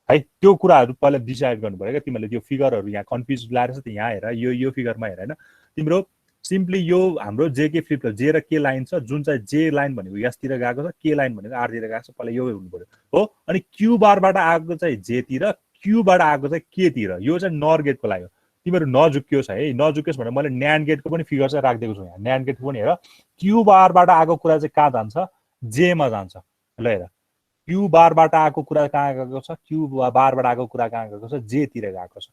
है त्यो कुराहरू पहिला डिसाइड गर्नु पर्यो क्या तिमीले त्यो फिगरहरू यहाँ कन्फ्युज लाएर छ त यहाँ हेर यो फिगरमा हेर होइन तिम्रो सिम्पली यो हाम्रो जेके फ्लिप फ्लप जे र के लाइन छ जुन चाहिँ जे लाइन भनेको यसतिर गएको छ के लाइन भनेको आरतिर गएको छ पहिला यो हुनु पर्यो हो अनि क्यू बारबाट आएको चाहिँ जेतिर क्यूबाट आएको चाहिँ केतिर यो चाहिँ नर गेटको लागि हो तिमीहरू नझुक्योस् है नझुक्योस् भनेर मैले न्यान्ड गेटको पनि फिगर चाहिँ राखिदिएको छु यहाँ न्यान्ड गेटको पनि हेर क्यू बारबाट आएको कुरा चाहिँ कहाँ जान्छ जेमा जान्छ ल हेर क्यू बारबाट आएको कुरा कहाँ गएको छ क्यू बारबाट आएको कुरा कहाँ गएको छ जेतिर गएको छ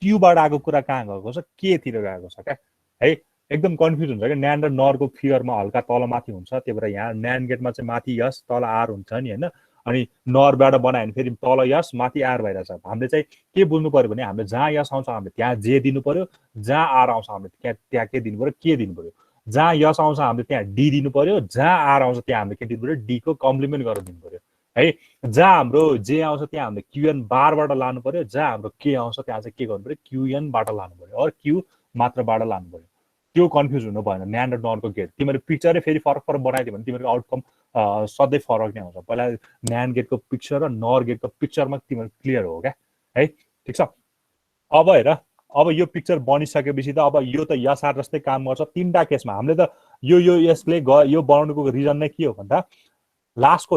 क्यूबाट आएको कुरा कहाँ गएको छ केतिर गएको छ क्या है एकदम कन्फ्युज हुन्छ क्या न्यान्ड र नरको फिगरमा हल्का तल माथि हुन्छ त्यही भएर यहाँ न्यान्ड गेटमा चाहिँ माथि यस तल आर हुन्छ नि होइन अनि नरबाट बनायो भने फेरि तल यस माथि आर भइरहेछ हामीले चाहिँ के बुझ्नु पर्यो भने हामीले जहाँ यस आउँछ हामीले त्यहाँ जे दिनु पर्यो जहाँ आर आउँछ हामीले त्यहाँ के दिनु पर्यो के दिनु पर्यो जहाँ यस आउँछ हामीले त्यहाँ डी दिनु पर्यो जहाँ आर आउँछ त्यहाँ हामीले के दिनु पर्यो डीको कम्प्लिमेन्ट गरेर दिनु पर्यो है जहाँ हाम्रो जे आउँछ त्यहाँ हामीले क्युएन बारबाट लानु पर्यो जहाँ हाम्रो के आउँछ त्यहाँ चाहिँ के गर्नु पर्यो क्युएनबाट लानु पर्यो अरू क्यू मात्रबाट लानु पर्यो त्यो कन्फ्युज हुनु भएन न्यान्ड र नरको गेट तिमीहरू पिक्चरै फेरि फरक फरक बनाइदियो भने तिमीहरूको आउटकम सधैँ फरक नै आउँछ पहिला न्यान्ड गेटको पिक्चर र नर गेटको पिक्चरमा तिमीहरू क्लियर हो क्या है ठिक छ अब हेर अब यो पिक्चर बनिसकेपछि त अब यो त यस आर जस्तै काम गर्छ तीनटा केसमा हामीले त यो यसले यो बनाउनुको रिजन नै के हो भन्दा लास्टको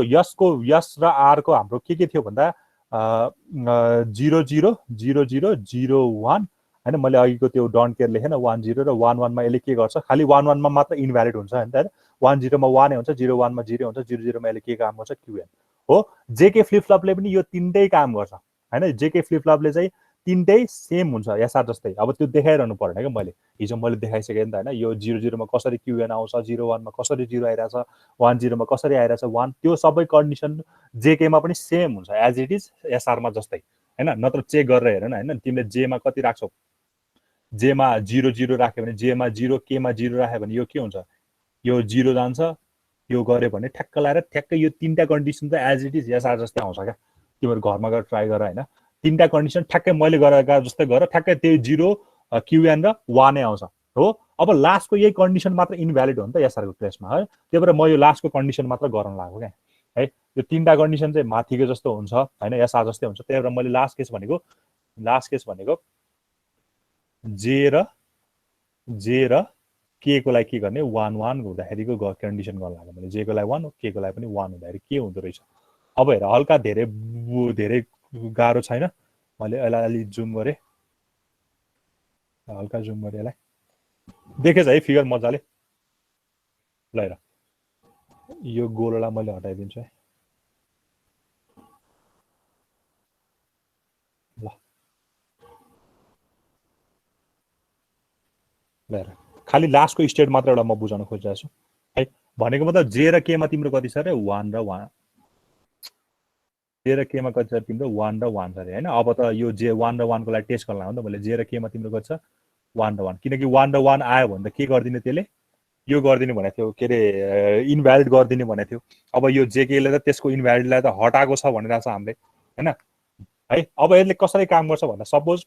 यस र आरको हाम्रो के थियो भन्दा 000001 हैन मैले अघिको त्यो डन्ट केयर लेखेन 10 र 11 मा यसले के गर्छ खाली 11 मा मात्र इनभ्यालिड हुन्छ हैन त 10 मा 1 हुन्छ 01 मा 0 हुन्छ 00 मा यसले के काम गर्छ क्यूएन हो जेके फ्लिप फ्लपले पनि यो तीनटै काम गर्छ हैन जेके फ्लिप फ्लपले चाहिँ तीनटै सेम हुन्छ एसआर जस्तै अब त्यो देखाइरहनु पर्दैन के मैले हिजो मैले देखाइसकेँ नि त हैन यो 00 मा कसरी क्यूएन आउँछ 01 मा कसरी 0 आइराछ 10 मा कसरी आइराछ 1 त्यो सबै कन्डिसन जेके मा पनि सेम हुन्छ एज इट इज एसआर मा जस्तै हैन नत्र चेक गरेर हेर न हैन तिमीले जे मा कति राख्छौ जे मा 00 राख्यो भने जे मा 0 के मा 0 राख्यो भने यो के हुन्छ यो 0 जान्छ यो गर्यो भने ठ्याक्क लाएर ठ्याक्क यो तीनटा कन्डिसन त एज इट इज एसआर जस्तै आउँछ क्या तिमीहरू घरमा गएर ट्राई गर हैन तीनटा कन्डिसन ठ्याक्कै मैले गरेका जस्तै गर ठ्याक्कै त्यो 0 क्यूएन र 1 नै आउँछ हो अब लास्टको यही कन्डिसन मात्र इनभ्यालिड हो नि त एसआर को केसमा है त्यही भएर म यो लास्टको कन्डिसन मात्र गर्न लाग्यो क्या है यो तीनटा कन्डिसन चाहिँ माथिको जस्तो हुन्छ हैन एसआर जस्तै हुन्छ त्यही भएर मैले लास्ट केस भनेको जे र के को लागि के गर्ने 1 1 हुँदाखेरिको कन्डिसन गर्न लाग्यो मैले जे को लागि 1 के को लागि पनि 1 हुँदाखेरि के हुँदो रहेछ अब हेर हल्का धेरै गाह्रो छैन मैले यसलाई अलि जुम गरेँ हल्का जुम गरेँ यसलाई देखेछ है फिगर मजाले ल हेर यो गोलोलाई मैले हटाइदिन्छु है ल हेर खाली लास्टको स्टेट मात्र एउटा म बुझाउन खोजिरहेको छु है भनेको मतलब जे र के मा तिम्रो कति छ रे 1 र 1 जे र के मा कति छ तिम्रो 1 र 1 छ रे हैन अब त यो जे 1 र 1 को लागि टेस्ट गर्न लाग्यो नि त मैले जे र के मा तिम्रो कति छ 1 र 1 किनकि 1 र 1 आयो भने त के गर्दिने त्यसले यो गर्दिने भनेको थियो के रे इनभ्यालिड गर्दिने भनेको थियो अब यो जेके ले त त्यसको इनभ्यालिडलाई त हटाएको छ भनिरहेको छ हामीले हैन है अब यसले कसरी काम गर्छ भन्दा सपोज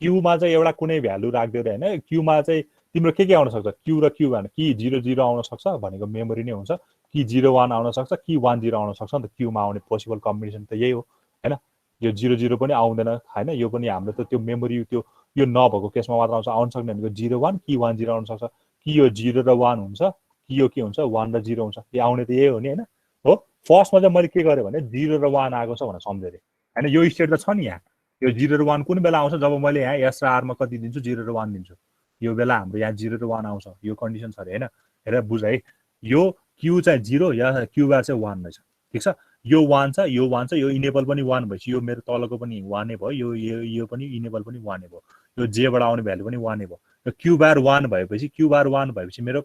क्यू मा चाहिँ एउटा कुनै भ्यालु राख्दियो रे हैन क्यू मा चाहिँ तिम्रो के आउन सक्छ क्यू र क्यू भने कि 00 आउन सक्छ भनेको मेमोरी नै हुन्छ कि 01 आउन सक्छ कि 10 आउन सक्छ नि त क्यू मा आउने पोसिबल कम्बिनेसन त यही हो हैन यो 00 पनि आउँदैन हैन यो पनि हाम्रो त त्यो मेमोरी त्यो यो नभएको केसमा मात्र आउन सक्ने भनेको 01 कि 10 आउन सक्छ कि यो 0 र 1 हुन्छ कि यो के हुन्छ 1 र 0 हुन्छ यो आउने त यही हो नि हैन हो फर्स्टमा चाहिँ मैले के गरे भने 0 र 1 आएको छ भनेर सम्झे रे हैन यो स्टेट त छ नि यहाँ यो 0 र 1 कुन बेला आउँछ जब मैले यहाँ एस र आर मा कति दिन्छु 0 र 1 दिन्छु यो बेला हाम्रो यहाँ 0 र 1 आउँछ यो कन्डिसन छ रे हैन हेर बुझ है यो क्यू चाहिँ 0 या क्यू बार चाहिँ 1 रहेछ ठीक छ यो 1 छ यो इनेबल पनि 1 भएपछि यो मेरो तलको पनि 1 नै भयो यो पनि इनेबल पनि 1 नै भयो यो जे बाट आउने भ्यालु पनि 1 नै भयो यो क्यू बार 1 भएपछि मेरो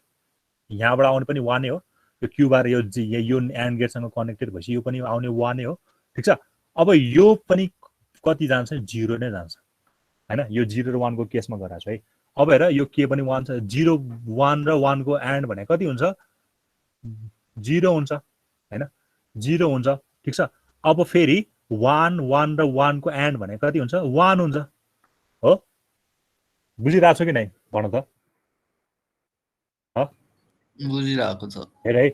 यहाँबाट आउने पनि 1 नै हो यो क्यू बार यो एन्ड गेटसँग कनेक्टेड भएपछि यो पनि आउने 1 नै हो ठीक छ अब यो पनि कति जान्छ 0 नै जान्छ हैन यो 0 र 1 को केसमा गराएको छु है अब हेर यो के पनि 1 छ 0 1 र 1 को एन्ड भने कति हुन्छ 0 हुन्छ हैन 0 हुन्छ ठीक छ अब फेरि 1 1 र 1 को एन्ड भने कति हुन्छ 1 हुन्छ हो बुझिरहेको छ कि नै भन त बुझिरहेको छ हेर है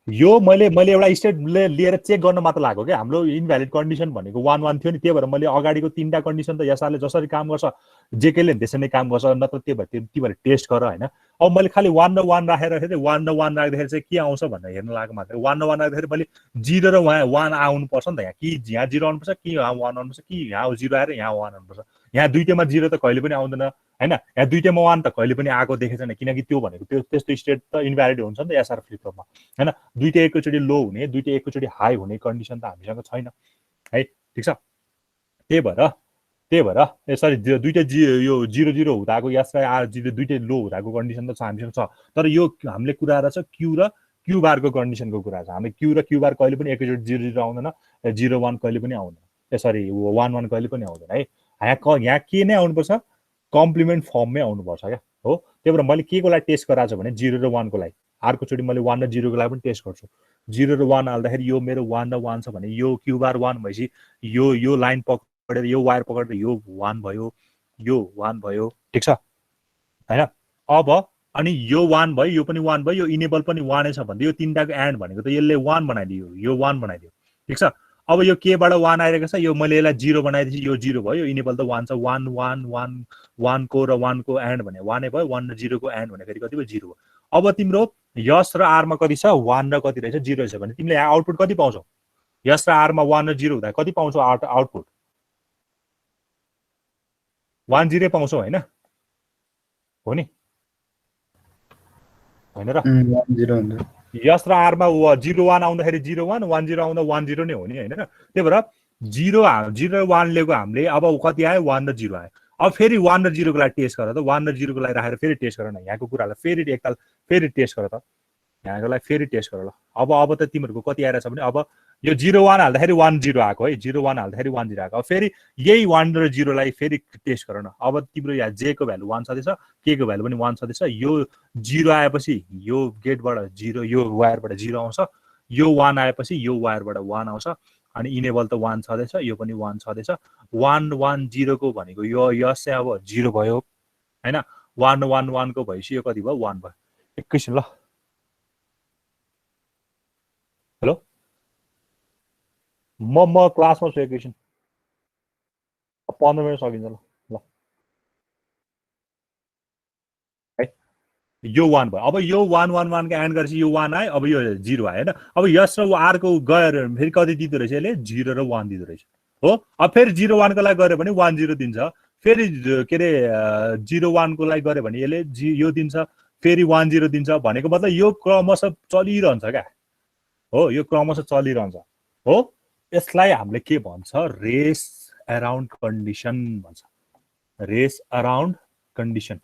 यो मैले एउटा स्टेट लिएर चेक गर्न मात्र लाग्यो के हाम्रो इनभ्यालिड कन्डिसन भनेको 1 1 थियो नि त्यही भएर मैले अगाडिको तीनटा कन्डिसन त एसआरले जसरी काम गर्छ जेकेले त्यसरी नै काम गर्छ नत्र त्यो भएर टेस्ट गर हैन अब मैले खाली 1 र 1 राखेर 1 र 1 राख्दाखेरि चाहिँ के आउँछ भनेर हेर्न लाग्यो मात्र 1 र 1 राख्दाखेरि मैले 0 र 1 आउनु पर्छ नि त यहाँ कि यहाँ 0 आउनु पर्छ कि यहाँ 1 आउनु पर्छ कि यहाँ 0 आएर यहाँ 1 आउनु पर्छ यहाँ दुईटैमा 0 त कहिले पनि आउँदैन हैन यहाँ दुईटैमा 1 त कहिले पनि आएको देखेको छैन किनकि त्यो भनेको त्यो त्यस्तो स्टेट त इनभ्यालिड हुन्छ नि त एसआर फ्लिप फ्लपमा हैन दुईटै एकैचोटी लो हुने दुईटै एकैचोटी हाई हुने कन्डिसन त हामीसँग छैन है ठीक छ त्यही भएर यसरी दुईटै यो 00 हुँदाको एस र आर दुईटै लो हुँदाको कन्डिसन त छ हामीसँग छ तर यो हामीले कुरा गरेको छ क्यू र क्यू बारको कन्डिसनको कुरा छ हामी क्यू र क्यू बार कहिले पनि एकैचोटी 00 आउँदैन 01 कहिले पनि आउँदैन सरी 11 कहिले पनि आउँदैन है यहाँ के नै आउनुपर्छ कम्प्लिमेन्ट फर्ममै आउनुपर्छ क्या हो त्यही भएर मैले के को लागि टेस्ट गराएको छु भने 0 र 1 को लागि अर्कोचोटि मैले 1 र 0 को लागि पनि टेस्ट गर्छु 0 र 1 हाल्दाखेरि यो मेरो 1 र 1 छ भने यो क्यू बार 1 भएपछि यो लाइन पकडेर यो वायर पकडेर यो 1 भयो यो 1 भयो ठीक छ हैन अब अनि यो 1 भयो, यो पनि 1 भयो, यो इनेबल पनि 1 नै छ भन्दै यो तीनटाको एन्ड भनेको त यसले 1 बनाइदियो, यो 1 बनाइदियो। ठीक छ। अब यो k बाट 1 आइरहेको छ, यो मैले यसलाई 0 बनाइदिएपछि यो 0 भयो, यो इनेबल त 1 छ। 1 1 1 1 को र 1 को एन्ड भने 1 नै भयो, 1 र 0 को एन्ड भने फेरि कति भयो 0 भयो। अब तिम्रो यस र r मा कति छ 1 र कति रहेछ 0 रहेछ भने तिमीले यहाँ आउटपुट कति पाउँछौ? यस र r मा 1 र 0 हुँदा कति पाउँछौ आउटपुट? 1 0 पाउँछौ हैन? हो नि? हैन र? 1 0 हुन्छ। यस र r मा 0 1 आउँदाखेरि 0 1 1 0 आउँदा 1 0 नै हो नि हैन र? त्यही भएर 0 र 1 लिएको हामीले अब कति आयो 1 र 0 आयो। अब फेरि 1 र 0 को लागि टेस्ट गर त, 1 र 0 को लागि राखेर फेरि टेस्ट गर न। यहाँको कुरालाई फेरि एकताल फेरि टेस्ट गर त, यहाँको लागि फेरि टेस्ट गर ल। अब त तिमीहरूको कति आइरहेछ भने अब यो 0 1 हाल्दाखेरि 1 0 आएको है, 0 1 हाल्दाखेरि 1 0 आएको। अब फेरि यही 1 र 0 लाई फेरि टेस्ट गर न। अब तिम्रो यहाँ j को भ्यालु 1 छँदैछ, k को भ्यालु पनि 1 छँदैछ। यो 0 आएपछि यो गेटबाट 0, यो वायरबाट 0 आउँछ, यो 1 आएपछि यो वायरबाट 1 आउँछ, अनि इनेबल त 1 छँदैछ, यो पनि 1 छँदैछ। 1 1 0 को भनेको यो यस चाहिँ अब 0 भयो हैन? 1 1 1 को भएपछि यो कति भयो 1 भयो। एकैछिन ल। हेलो, म क्लासमा छु एकैछिन, 15 मिनेट सकिन्छ ल। ल है, यो 1 भयो। अब यो 1 1 1 को एन्ड गरेपछि यो 1 आयो, अब यो 0 आयो हैन? अब यस र r को गएर फेरि कति दिँदो रहेछ यसले 0 र 1 दिँदो रहेछ हो। अब फेरि 0 1 को लागि गरे भने 1 0 दिन्छ, फेरि के रे 0 1 को लागि गरे भने यसले यो दिन्छ, फेरि 1 0 दिन्छ। भनेको मतलब यो क्रमशः चलिरहन्छ क्या हो, यो क्रमशः चलिरहन्छ हो। यसलाई हामीले के भन्छ? रेस अराउन्ड कन्डिसन भन्छ। रेस अराउन्ड कन्डिसन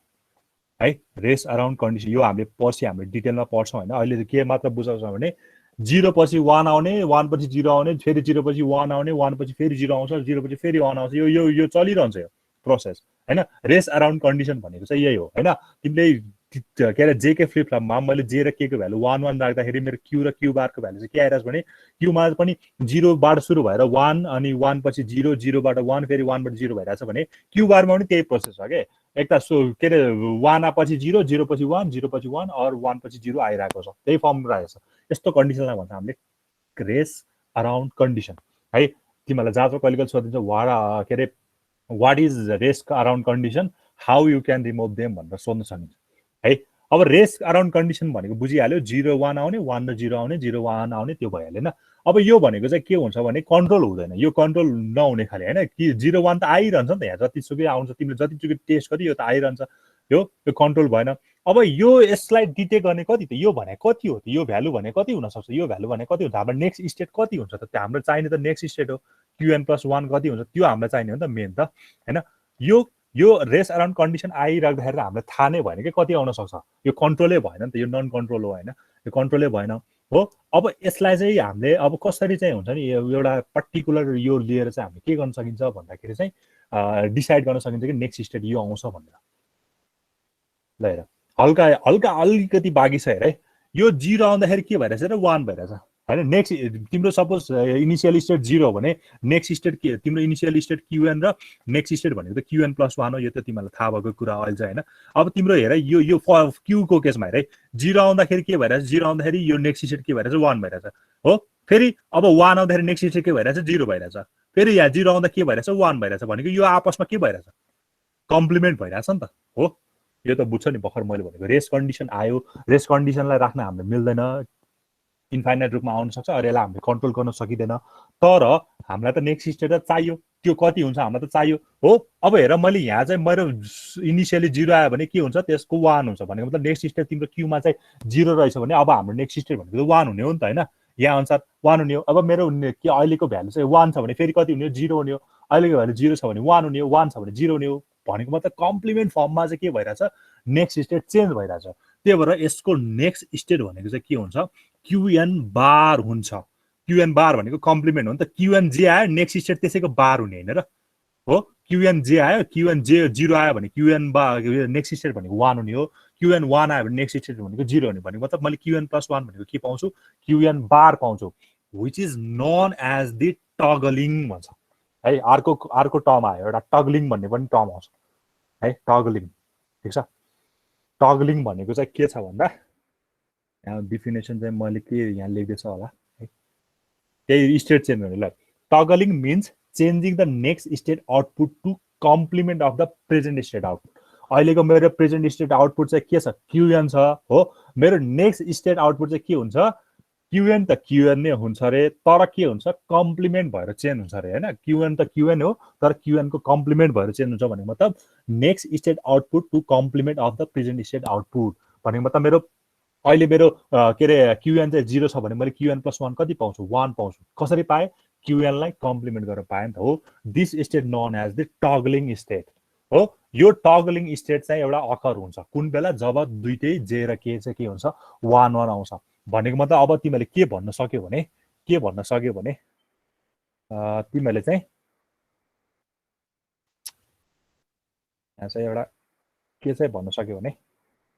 है, रेस अराउन्ड कन्डिसन। यो हामीले पछि हामीले डिटेलमा पढ्छौँ हैन? अहिले के मात्र बुझाउँछ भने 0 पछि 1 आउने, 1 पछि 0 आउने, फेरि 0 पछि 1 आउने, 1 पछि फेरि 0 आउँछ, 0 पछि फेरि 1 आउँछ। यो चलिरहन्छ यो प्रोसेस हैन? रेस अराउन्ड कन्डिसन भनेको चाहिँ यही हो हैन? तिमीले के अरे जेके फ्लिप फ्लपमा मैले जे र के को भ्यालु 1 1 राख्दाखेरि मेरो क्यू र क्यू बारको भ्यालु चाहिँ के आइरहेछ भने क्यूमा पनि 0 बाट सुरु भएर 1 अनि 1 पछि 0, 0 बाट 1 फेरि 1 बाट 0 भइरहेछ भने क्यू बारमा पनि त्यही प्रोसेस छ के। एकता के अरे 1 पछि 0, 0 पछि 1, 0 पछि 1 और 1 पछि 0 आइरहेको छ, त्यही फर्म रहेछ। यस्तो कन्डिसनलाई भन्छ हामीले रेस अराउन्ड कन्डिसन है। तिमीलाई जहाँ कहिले कहिले सोधिन्छ के अरे what is race around condition, how you can remove them भनेर सोध्न सकिन्छ है। अब रेस अराउन्ड कन्डिसन भनेको बुझिहाल्यो, 0 1 आउने, 1 र 0 आउने, 0 1 आउने, त्यो भइहाल्यो हैन? अब यो भनेको चाहिँ के हुन्छ भने कन्ट्रोल हुँदैन, यो कन्ट्रोल नहुने खाले हैन? कि 0 1 त आइरहन्छ नि त, यहाँ जतिसुकै आउँछ, तिमीले जतिसुकै टेस्ट गरी यो त आइरहन्छ, यो कन्ट्रोल भएन। अब यो यसलाई डिटेक्ट गर्ने कति त, यो भने कति हो त, यो भ्यालु भने कति हुन सक्छ, यो भ्यालु भने कति हुन्छ, हाम्रो नेक्स्ट स्टेट कति हुन्छ त? हाम्रो चाहिने त नेक्स्ट स्टेट हो, qn+1 कति हुन्छ त्यो हामीलाई चाहिने हो नि त मेन त हैन? यो रेस अराउन्ड कन्डिसन आइराख्दाखेरि हामीलाई थाहा नै भएन कि कति आउन सक्छ। यो कन्ट्रोलै भएन नि त, यो नन कन्ट्रोल हो हैन? यो कन्ट्रोलै भएन हो। अब यसलाई चाहिँ हामीले अब कसरी चाहिँ हुन्छ नि एउटा पर्टिकुलर यो लिएर चाहिँ हामीले के गर्न सकिन्छ भन्दाखेरि चाहिँ डिसाइड गर्न सकिन्छ कि नेक्स्ट स्टेट यो आउँछ भनेर। ल हेर, हल्का हल्का अलिकति बाँकी छ हेर है। यो 0 आउँदाखेरि के भइरहेछ र 1 भइरहेछ हैन? नेक्स्ट तिम्रो सपोज इनिशियल स्टेट 0 हो भने नेक्स्ट स्टेट के तिम्रो इनिशियल स्टेट क्यूएन र नेक्स्ट स्टेट भनेको त qn+1 हो। यो त तिमीलाई थाहा भएको कुरा अहिले चाहिँ हैन? अब तिम्रो हेर यो क्यू को केसमा हेर है, 0 आउँदाखेरि के भइरहेछ, 0 आउँदाखेरि यो नेक्स्ट स्टेट के भइरहेछ 1 भइरहेछ हो। फेरि अब 1 आउँदाखेरि नेक्स्ट स्टेट के भइरहेछ 0 भइरहेछ, फेरि यहाँ 0 आउँदा के भइरहेछ 1 भइरहेछ। भनेको यो आपसमा के भइरहेछ, कम्प्लिमेन्ट भइरहेछ नि त हो। यो त बुझ्छ नि भर्खर मैले भनेको रेस कन्डिसन आयो, रेस कन्डिसनलाई राख्न हामीले मिल्दैन, इन्फाइनाइट रूपमा आउन सक्छ, अरे यसलाई हामीले कन्ट्रोल गर्न सकिँदैन। तर हामीलाई त नेक्स्ट स्टेट चाहियो, त्यो कति हुन्छ हामीलाई त चाहियो हो। अब हेर मैले यहाँ चाहिँ मेरो इनिसियली 0 आयो भने के हुन्छ, त्यसको 1 हुन्छ भनेको मतलब नेक्स्ट स्टेट तिम्रो क्यूमा चाहिँ 0 रहेछ भने अब हाम्रो नेक्स्ट स्टेट भनेको 1 हुने हो नि त हैन? यहाँ अनुसार 1 हुने हो। अब मेरो के अहिलेको भ्यालु चाहिँ 1 छ भने फेरि कति हुने हो 0 हुने हो, अहिलेको भ्यालु 0 छ भने 1 हुने हो, 1 छ भने 0 हुने हो। भनेको मतलब कम्प्लिमेन्ट फर्ममा चाहिँ के भइरहेछ, नेक्स्ट स्टेट चेन्ज भइरहेछ। त्यही भएर यसको नेक्स्ट स्टेट भनेको चाहिँ के हुन्छ, क्यूएन बार हुन्छ। क्यूएन बार भनेको कम्प्लिमेन्ट हो नि त, क्यूएन जे आयो नेक्स्ट स्टेट त्यसैको बार हुने हैन र हो। क्यूएन जे आयो, क्यूएन जे 0 आयो भने क्यूएन बार नेक्स्ट स्टेट भनेको 1 हुने हो, क्यूएन 1 आयो भने नेक्स्ट स्टेट भनेको 0 हुने। भनेको मतलब मैले qn+1 भनेको के पाउँछु, क्यूएन बार पाउँछु, which is known as the toggling भन्छ है। अर्को टर्म आयो एउटा टगलिङ भन्ने पनि टर्म आउँछ है, टगलिङ। ठीक छ। टगलिङ भनेको चाहिँ के छ भन्दा यहाँ डिफिनेसन चाहिँ मैले के यहाँ लेख्दैछु होला है त्यही स्टेट चेन्ज गर्नुलाई toggling means changing the next state output to complement of the present state output अहिलेको मेरो प्रेजेन्ट स्टेट आउटपुट चाहिँ के छ क्युएन छ हो मेरो नेक्स्ट स्टेट आउटपुट चाहिँ के हुन्छ क्युएन त क्युएन नै हुन्छ अरे तर के हुन्छ कम्प्लिमेन्ट भएर चेन्ज हुन्छ अरे होइन क्युएन त क्युएन हो तर क्युएनको कम्प्लिमेन्ट भएर चेन्ज हुन्छ भनेको मतलब next state output to complement of the present state output भनेको मतलब मेरो अहिले मेरो के अरे क्युएन चाहिँ 0 छ भने मैले क्युएन प्लस 1 कति पाउँछु 1 पाउँछु कसरी पाएँ क्युएनलाई कम्प्लिमेन्ट गरेर पाएँ नि त हो this state known as the toggling state हो यो टगलिङ स्टेट चाहिँ एउटा अकर हुन्छ कुन बेला जब दुईटै जे र के चाहिँ के हुन्छ 1 1 आउँछ भनेको मतलब अब तिमीले के भन्न सक्यो भने तिमीले चाहिँ यहाँ चाहिँ एउटा के चाहिँ भन्न सक्यो भने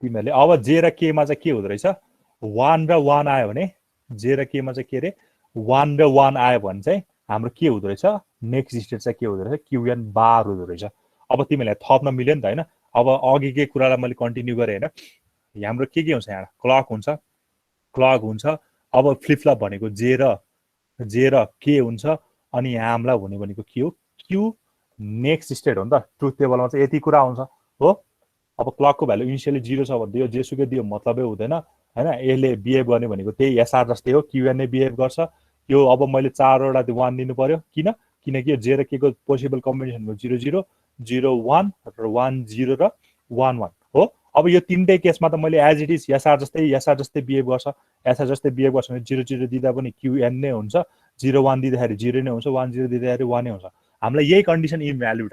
तिमीहरूले अब जे र के मा चाहिँ के हुँदो रहेछ 1 र 1 आयो भने जे र के मा चाहिँ के अरे 1 र 1 आयो भने चाहिँ हाम्रो के हुँदो रहेछ नेक्स्ट स्टेट चाहिँ के हुँदो रहेछ क्युएन बार हुँदो रहेछ अब तिमीलाई थप्न मिल्यो नि त होइन अब अघिकै कुरालाई मैले कन्टिन्यू गरेँ होइन हाम्रो के हुन्छ यहाँ क्लक हुन्छ अब फ्लिपफ्लप भनेको जे र के हुन्छ अनि यहाँ हामीलाई हुने भनेको के हो क्यु नेक्स्ट स्टेट हो नि त ट्रुथ टेबलमा चाहिँ यति कुरा आउँछ हो अब क्लकको भ्यालु इनिसियली 0 छ भने यो जेसुकै दियो मतलबै हुँदैन होइन यसले बिहेभ गर्ने भनेको त्यही एसआर जस्तै हो क्युएन नै बिहेभ गर्छ यो अब मैले 4वटा 1 दिनु पर्यो किनकि यो जे र के को पोसिबल कम्बिनेसन हो 0 0 0 1 र 1 0 र 1 1 हो अब यो तीनटै केसमा त मैले एज इट इज एसआर जस्तै बिहेभ गर्छ एसआर जस्तै बिहेभ गर्छ भने 0 0 दिँदा पनि क्युएन नै हुन्छ 0 1 दिँदाखेरि 0 नै हुन्छ 1 0 दिँदाखेरि 1 नै हुन्छ हामीलाई यही कन्डिसन इनभ्यालिड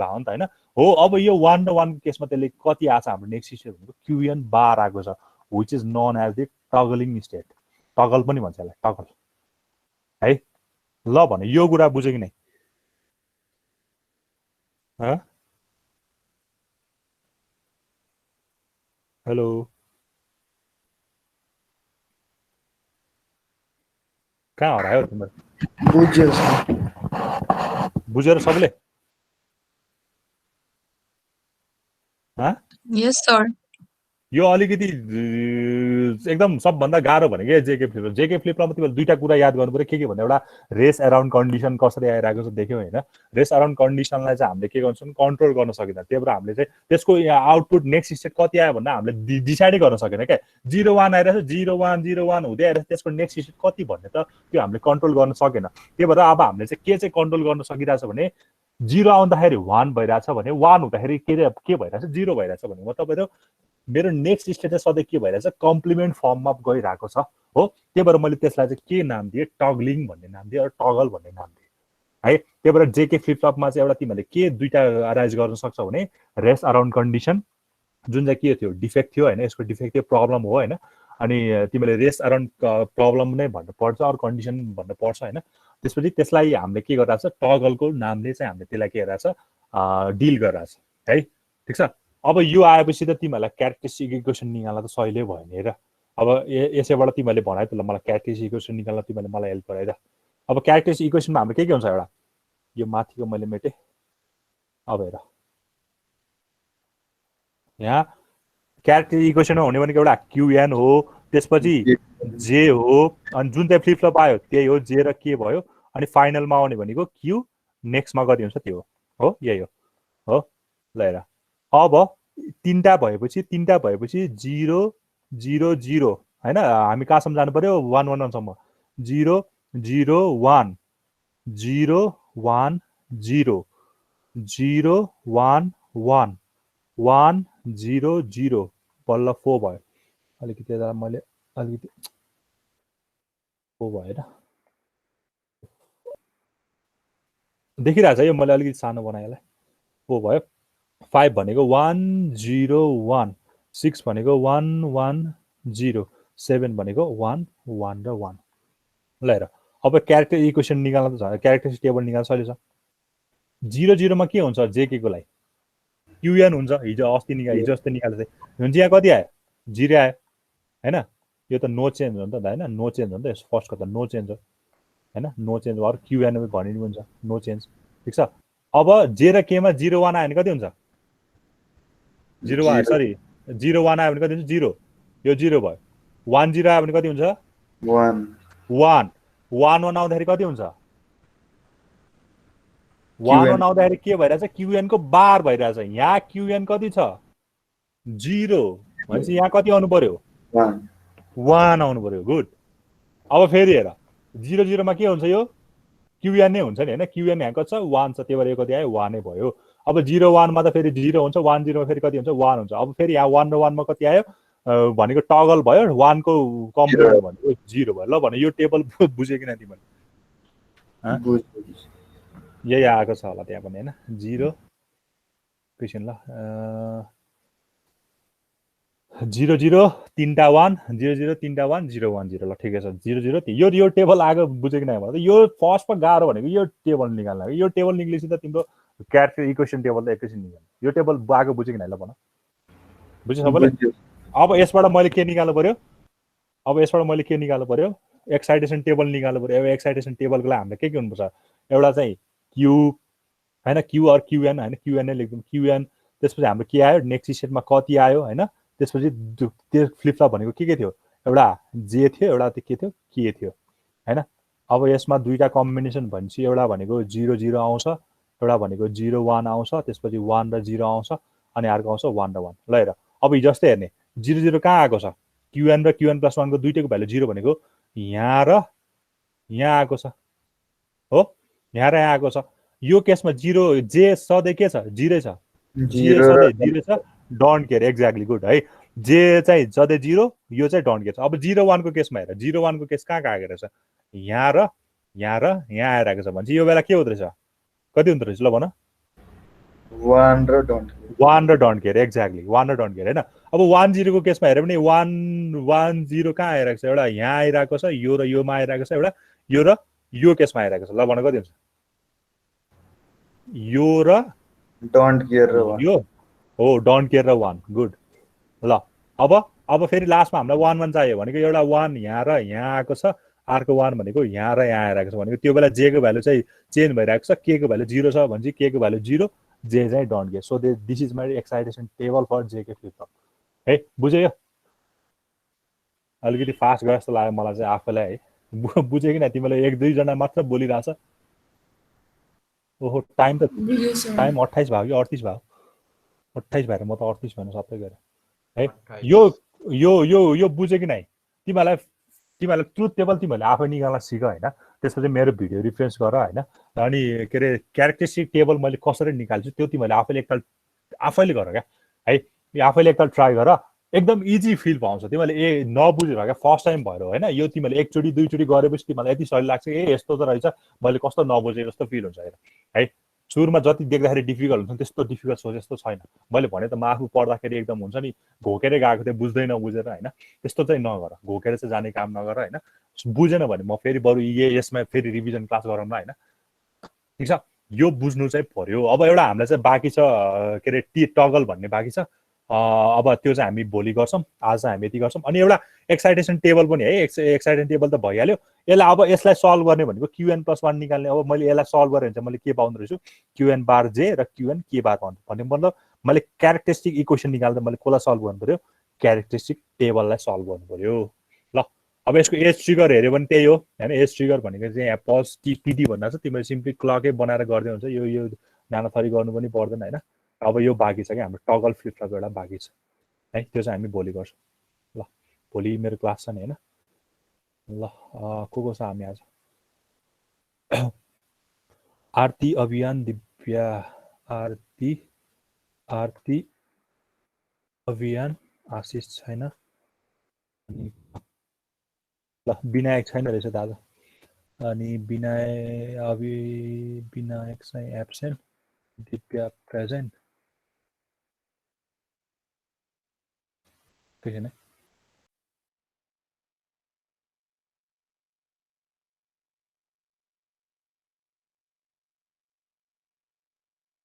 भयो नि त होइन हो अब यो 1 र 1 केसमा त्यसले कति आछ हाम्रो नेक्स्ट स्टेट भनेको क्युएन बार आएको छ which is known as the toggling state toggle पनि भन्छ यसलाई टगल है ल भने यो कुरा बुझ्यो कि नै हेलो कहाँ हरायो तिम्रो बुझेर सबले यस सर यो अलिकति एकदम सबभन्दा गाह्रो भनेको जेके फ्लिपमा तिमीले दुईटा कुरा याद गर्नु पर्यो के भन्दा एउटा रेस अराउन्ड कन्डिसन कसरी आइरहेको छ देख्यौ होइन रेस अराउन्ड कन्डिसनलाई चाहिँ हामीले के गर्छौँ कन्ट्रोल गर्न सकिँदैन त्यही भएर हामीले चाहिँ त्यसको आउटपुट नेक्स्ट स्टेट कति आयो भन्दा हामीले डिसाइडै गर्न सकेन क्या 0 1 आइरहेछ 0 1 0 1 हुँदै आइरहेछ त्यसको नेक्स्ट स्टेट कति भन्ने त त्यो हामीले कन्ट्रोल गर्न सकेन त्यही भएर अब हामीले चाहिँ के चाहिँ कन्ट्रोल गर्न सकिरहेछ भने 0 आउँदाखेरि 1 भइरहेछ भने 1 हुँदाखेरि के भइरहेछ 0 भइरहेछ भने म तपाईँहरू मेरो नेक्स्ट स्टेट चाहिँ सधैँ के भइरहेछ कम्प्लिमेन्ट फर्ममा गइरहेको छ हो त्यही भएर मैले त्यसलाई चाहिँ के नाम दिएँ टगलिङ भन्ने नाम दिएँ टगल भन्ने नाम दिएँ है त्यही भएर जेके फ्लिपफ्लपमा चाहिँ एउटा तिमीहरूले के दुईटा अराइज गर्न सक्छौ भने रेस अराउन्ड कन्डिसन जुन चाहिँ के थियो डिफेक्ट थियो होइन यसको डिफेक्टिभ प्रब्लम हो होइन अनि तिमीले रेस अराउन्ड प्रब्लम नै भन्नु पर्छ अरू कन्डिसन भन्नु पर्छ होइन त्यसपछि त्यसलाई हामीले के गरिरहेछ टगलको नामले चाहिँ हामीले त्यसलाई के गरिरहेछ डिल गरिरहेछ है ठिक छ अब यो आएपछि त तिमीहरूलाई क्यारेक्टरिस्टिक इक्वेसन निकाल्न त सहिले भयो नि र अब यसैबाट तिमीहरूले भनायो त ल मलाई क्यारेक्टरिस्टिक इक्वेसन निकाल्न तिमीहरूले मलाई हेल्प गराइर अब क्यारेक्टरिस्टिक इक्वेसनमा हाम्रो के हुन्छ एउटा यो माथिको मैले मेटेँ अब हेर यहाँ क्यारेक्टरिस्टिक इक्वेसनमा हुने भनेको एउटा क्युएन हो त्यसपछि जे हो अनि जुन चाहिँ फ्लिपफ्लप आयो त्यही हो जे र के भयो अनि फाइनलमा आउने भनेको क्यु नेक्स्टमा कति हुन्छ त्यो हो यही हो ल हेर अब तीनटा भएपछि 0 0 0 होइन हामी कहाँसम्म जानु पर्यो 1 1 1सम्म 0 0 1 0 1 0 0 1 1 1 0 0 बल्ल 4 भयो अलिकति यता मैले अलिकति 4 भएन देखिरहेछ यो मैले अलिकति सानो बनाएँ यसलाई 4 भयो 5 भनेको 1 0 1 6 भनेको 1 1 0 7 भनेको 1 1 र 1 ल हेर अब क्यारेक्टर इक्वेसन निकाल्न त छ क्यारेक्टरिस्टिक टेबल निकाल्न सजिलो छ 0 0 मा के हुन्छ जेके को लागि क्युएन हुन्छ हिजो अस्ति निकालेको थिएँ हुन्छ यहाँ कति आयो 0 आयो हैन यो त नो चेन्ज हो नि त हैन नो चेन्ज हो नि त फर्स्टको त नो चेन्ज हो हैन नो चेन्ज भएर क्युएन भनिनु हुन्छ नो चेन्ज ठीक छ अब जे र के मा 0 1 आयो भने कति हुन्छ 0 1 सरी 0 1 आयो भने कति हुन्छ 0 यो 0 भयो 1 0 आयो भने कति हुन्छ 1 1 1 1 आउँदाखेरि कति हुन्छ 1 1 आउँदाखेरि के भइरहेछ क्युएन को बार भइरहेछ यहाँ क्युएन कति छ 0 भनेपछि यहाँ कति आउनु पर्यो 1 1 आउनु पर्यो गुड अब फेरि हेर 0 0 मा के हुन्छ यो क्युएन नै हुन्छ नि हैन क्युएन यहाँ कति छ 1 छ त्यही भएर यो कति आयो 1 नै भयो अब 0 1 मा त फेरि 0 हुन्छ 1 0 मा फेरि कति हुन्छ 1 हुन्छ अब फेरि यहाँ 1 र 1 मा कति आयो भनेको टगल भयो 1 को कम्प्लिमेन्ट भनेको 0 भयो ल भने यो टेबल बुझ्यो किन तिमीले बुझ्यो यही आएको छ होला त्यहाँ पनि हैन 0 क्वेशन ल 0 0 3टा 1 0 0 3टा 1 0 1 0 ल ठिकै छ 0 0 यो टेबल आएको बुझ्यो कि नै भने यो फर्स्टमा गाह्रो भनेको यो टेबल निकाल्न हो यो टेबल निक्लेपछि त तिम्रो क्यारेक्टर इक्वेसन टेबल त एकैछिन निकाल्नु यो टेबल आएको बुझ्यो कि नै ल भन बुझ्यो सबैले अब यसबाट मैले के निकाल्नु पर्यो एक्साइटेसन टेबल निकाल्नु पर्यो अब एक्साइटेसन टेबलको लागि हामीले के हुनुपर्छ एउटा चाहिँ क्यू हैन क्यू अर क्यूएन हैन क्यूएन नै लेख्दिउँ क्यूएन त्यसपछि हाम्रो के आयो नेक्स्ट स्टेटमा कति आयो हैन त्यसपछि त्यो फ्लिपफ्लप भनेको के थियो एउटा जे थियो एउटा के थियो के थियो हैन अब यसमा दुईटा कम्बिनेसन भनेपछि एउटा भनेको 0 0 आउँछ एउटा भनेको 0 1 आउँछ त्यसपछि 1 र 0 आउँछ अनि अर्को आउँछ 1 र 1 ल हेर अब हिजोस्तै हेर्ने 0 0 कहाँ आएको छ क्युएन र क्युएन प्लस 1 को दुईटैको भ्यालु 0 भनेको यहाँ र यहाँ आएको छ हो यहाँ र यहाँ आएको छ यो केसमा 0 जे सधैँ के छ 0 छ 0 छ डोन्ट केयर एक्ज्याक्टली गुड है जे चाहिँ सधैँ 0 यो चाहिँ डोन्ट केयर छ अब 0 1 को केसमा हेर 0 1 को केस कहाँ आएको रहेछ यहाँ र यहाँ आएर आएको छ भने यो बेला के हुँदो रहेछ कति हुँदो रहेछ ल भन 1 र डोन्ट केयर एक्ज्याक्टली 1 र डोन्ट केयर हैन अब 1 0 को केसमा हेरे पनि 1 1 0 कहाँ आइरहेको छ एउटा यहाँ आइरहेको छ यो र योमा आइरहेको छ एउटा यो र यो केसमा आइरहेको छ ल भन कति हुन्छ यो र डोन्ट केयर र 1 यो हो डोन्ट केयर र 1 गुड ल अब फेरि लास्टमा हामीलाई 1 1 चाहियो भनेको एउटा 1 यहाँ र यहाँ आएको छ अर्को 1 भनेको यहाँ र यहाँ आइरहेको छ भनेको त्यो बेला जे को भ्यालु चाहिँ चेन्ज भइरहेको छ के को भ्यालु 0 छ भने चाहिँ के को भ्यालु 0 जे चाहिँ don't care so this is my excitation table for J K flip-flop है बुझ्यो यो अलिकति फास्ट गए जस्तो लाग्यो मलाई चाहिँ आफैलाई है बुझ्यो कि न तिमीले एक दुई जना मात्र बोलिरहेछ ओहो टाइम 28 भयो कि 38 भयो 28 भएर म त 38 भएन सबै गएर है यो बुझ्यो कि नै तिमीलाई ट्रुथ टेबल तिमीहरूले आफै निकाल्न सिक हैन त्यसपछि मेरो भिडियो रिफरेन्स गर हैन अनि के रे क्यारेक्टरिस्टिक टेबल मैले कसरी निकाल्छु त्यो तिमीहरूले आफैले एकताल आफैले गर क्या है आफैले एकताल ट्राई गर एकदम इजी फिल पाउँछ तिमीहरूले नबुझेर क्या फर्स्ट टाइम भएर हैन यो तिमीहरूले एकचोटि दुईचोटि गरेपछि तिमीलाई यति सजिलो लाग्छ यस्तो त रहेछ मैले कस्तो नबुझे जस्तो फिल हुन्छ है सुरुमा जति देख्दाखेरि डिफिकल्ट हुन्छ त्यस्तो डिफिकल्ट सोचे जस्तो छैन मैले भने त म आफू पढ्दाखेरि एकदम हुन्छ नि घोकेरै गएको थिएँ बुझ्दै नबुझेर हैन त्यस्तो चाहिँ नगर घोकेर चाहिँ जाने काम नगर हैन बुझेन भने म फेरि बरु यसमा फेरि रिभिजन क्लास गरौँला हैन ठिक छ यो बुझ्नु चाहिँ पर्यो अब एउटा हामीलाई चाहिँ बाँकी छ के अरे टगल भन्ने बाँकी छ अब त्यो चाहिँ हामी भोलि गर्छौँ आज चाहिँ हामी यति गर्छौँ अनि एउटा एक्साइटेसन टेबल पनि है एक्साइटेसन टेबल त भइहाल्यो यसलाई अब यसलाई सल्भ गर्ने भनेको क्युएन प्लस 1 निकाल्ने अब मैले यसलाई सल्भ गरेँ भने चाहिँ मैले के पाउँदो रहेछु क्युएन बार जे र क्युएन के बार पाउँछु भन्ने मतलब मैले क्यारेक्टरिस्टिक इक्वेसन निकाल्दा मैले कसलाई सल्भ गर्नु पर्यो क्यारेक्टरिस्टिक टेबललाई सल्भ गर्नु पर्यो ल अब यसको एज ट्रिगर हेऱ्यो भने त्यही हो हैन एज ट्रिगर भनेको चाहिँ यहाँ पज टिडी भन्दा छ तिमीले सिम्पली क्लकै बनाएर गर्दै हुन्छ यो नानाथरी गर्नु पनि पर्दैन हैन अब यो बाँकी छ कि हाम्रो टगल फ्लिपफ्लप एउटा बाँकी छ है त्यो चाहिँ हामी भोलि गर्छौँ ल भोलि मेरो क्लास छ नि हैन ल को छ हामी आज आरती अभियान दिव्या आरती अभियान आशिष छैन अनि ल विनायक छैन रहेछ दादा अनि विनायक चाहिँ एब्सेन्ट दिव्या प्रेजेन्ट ठीक है ना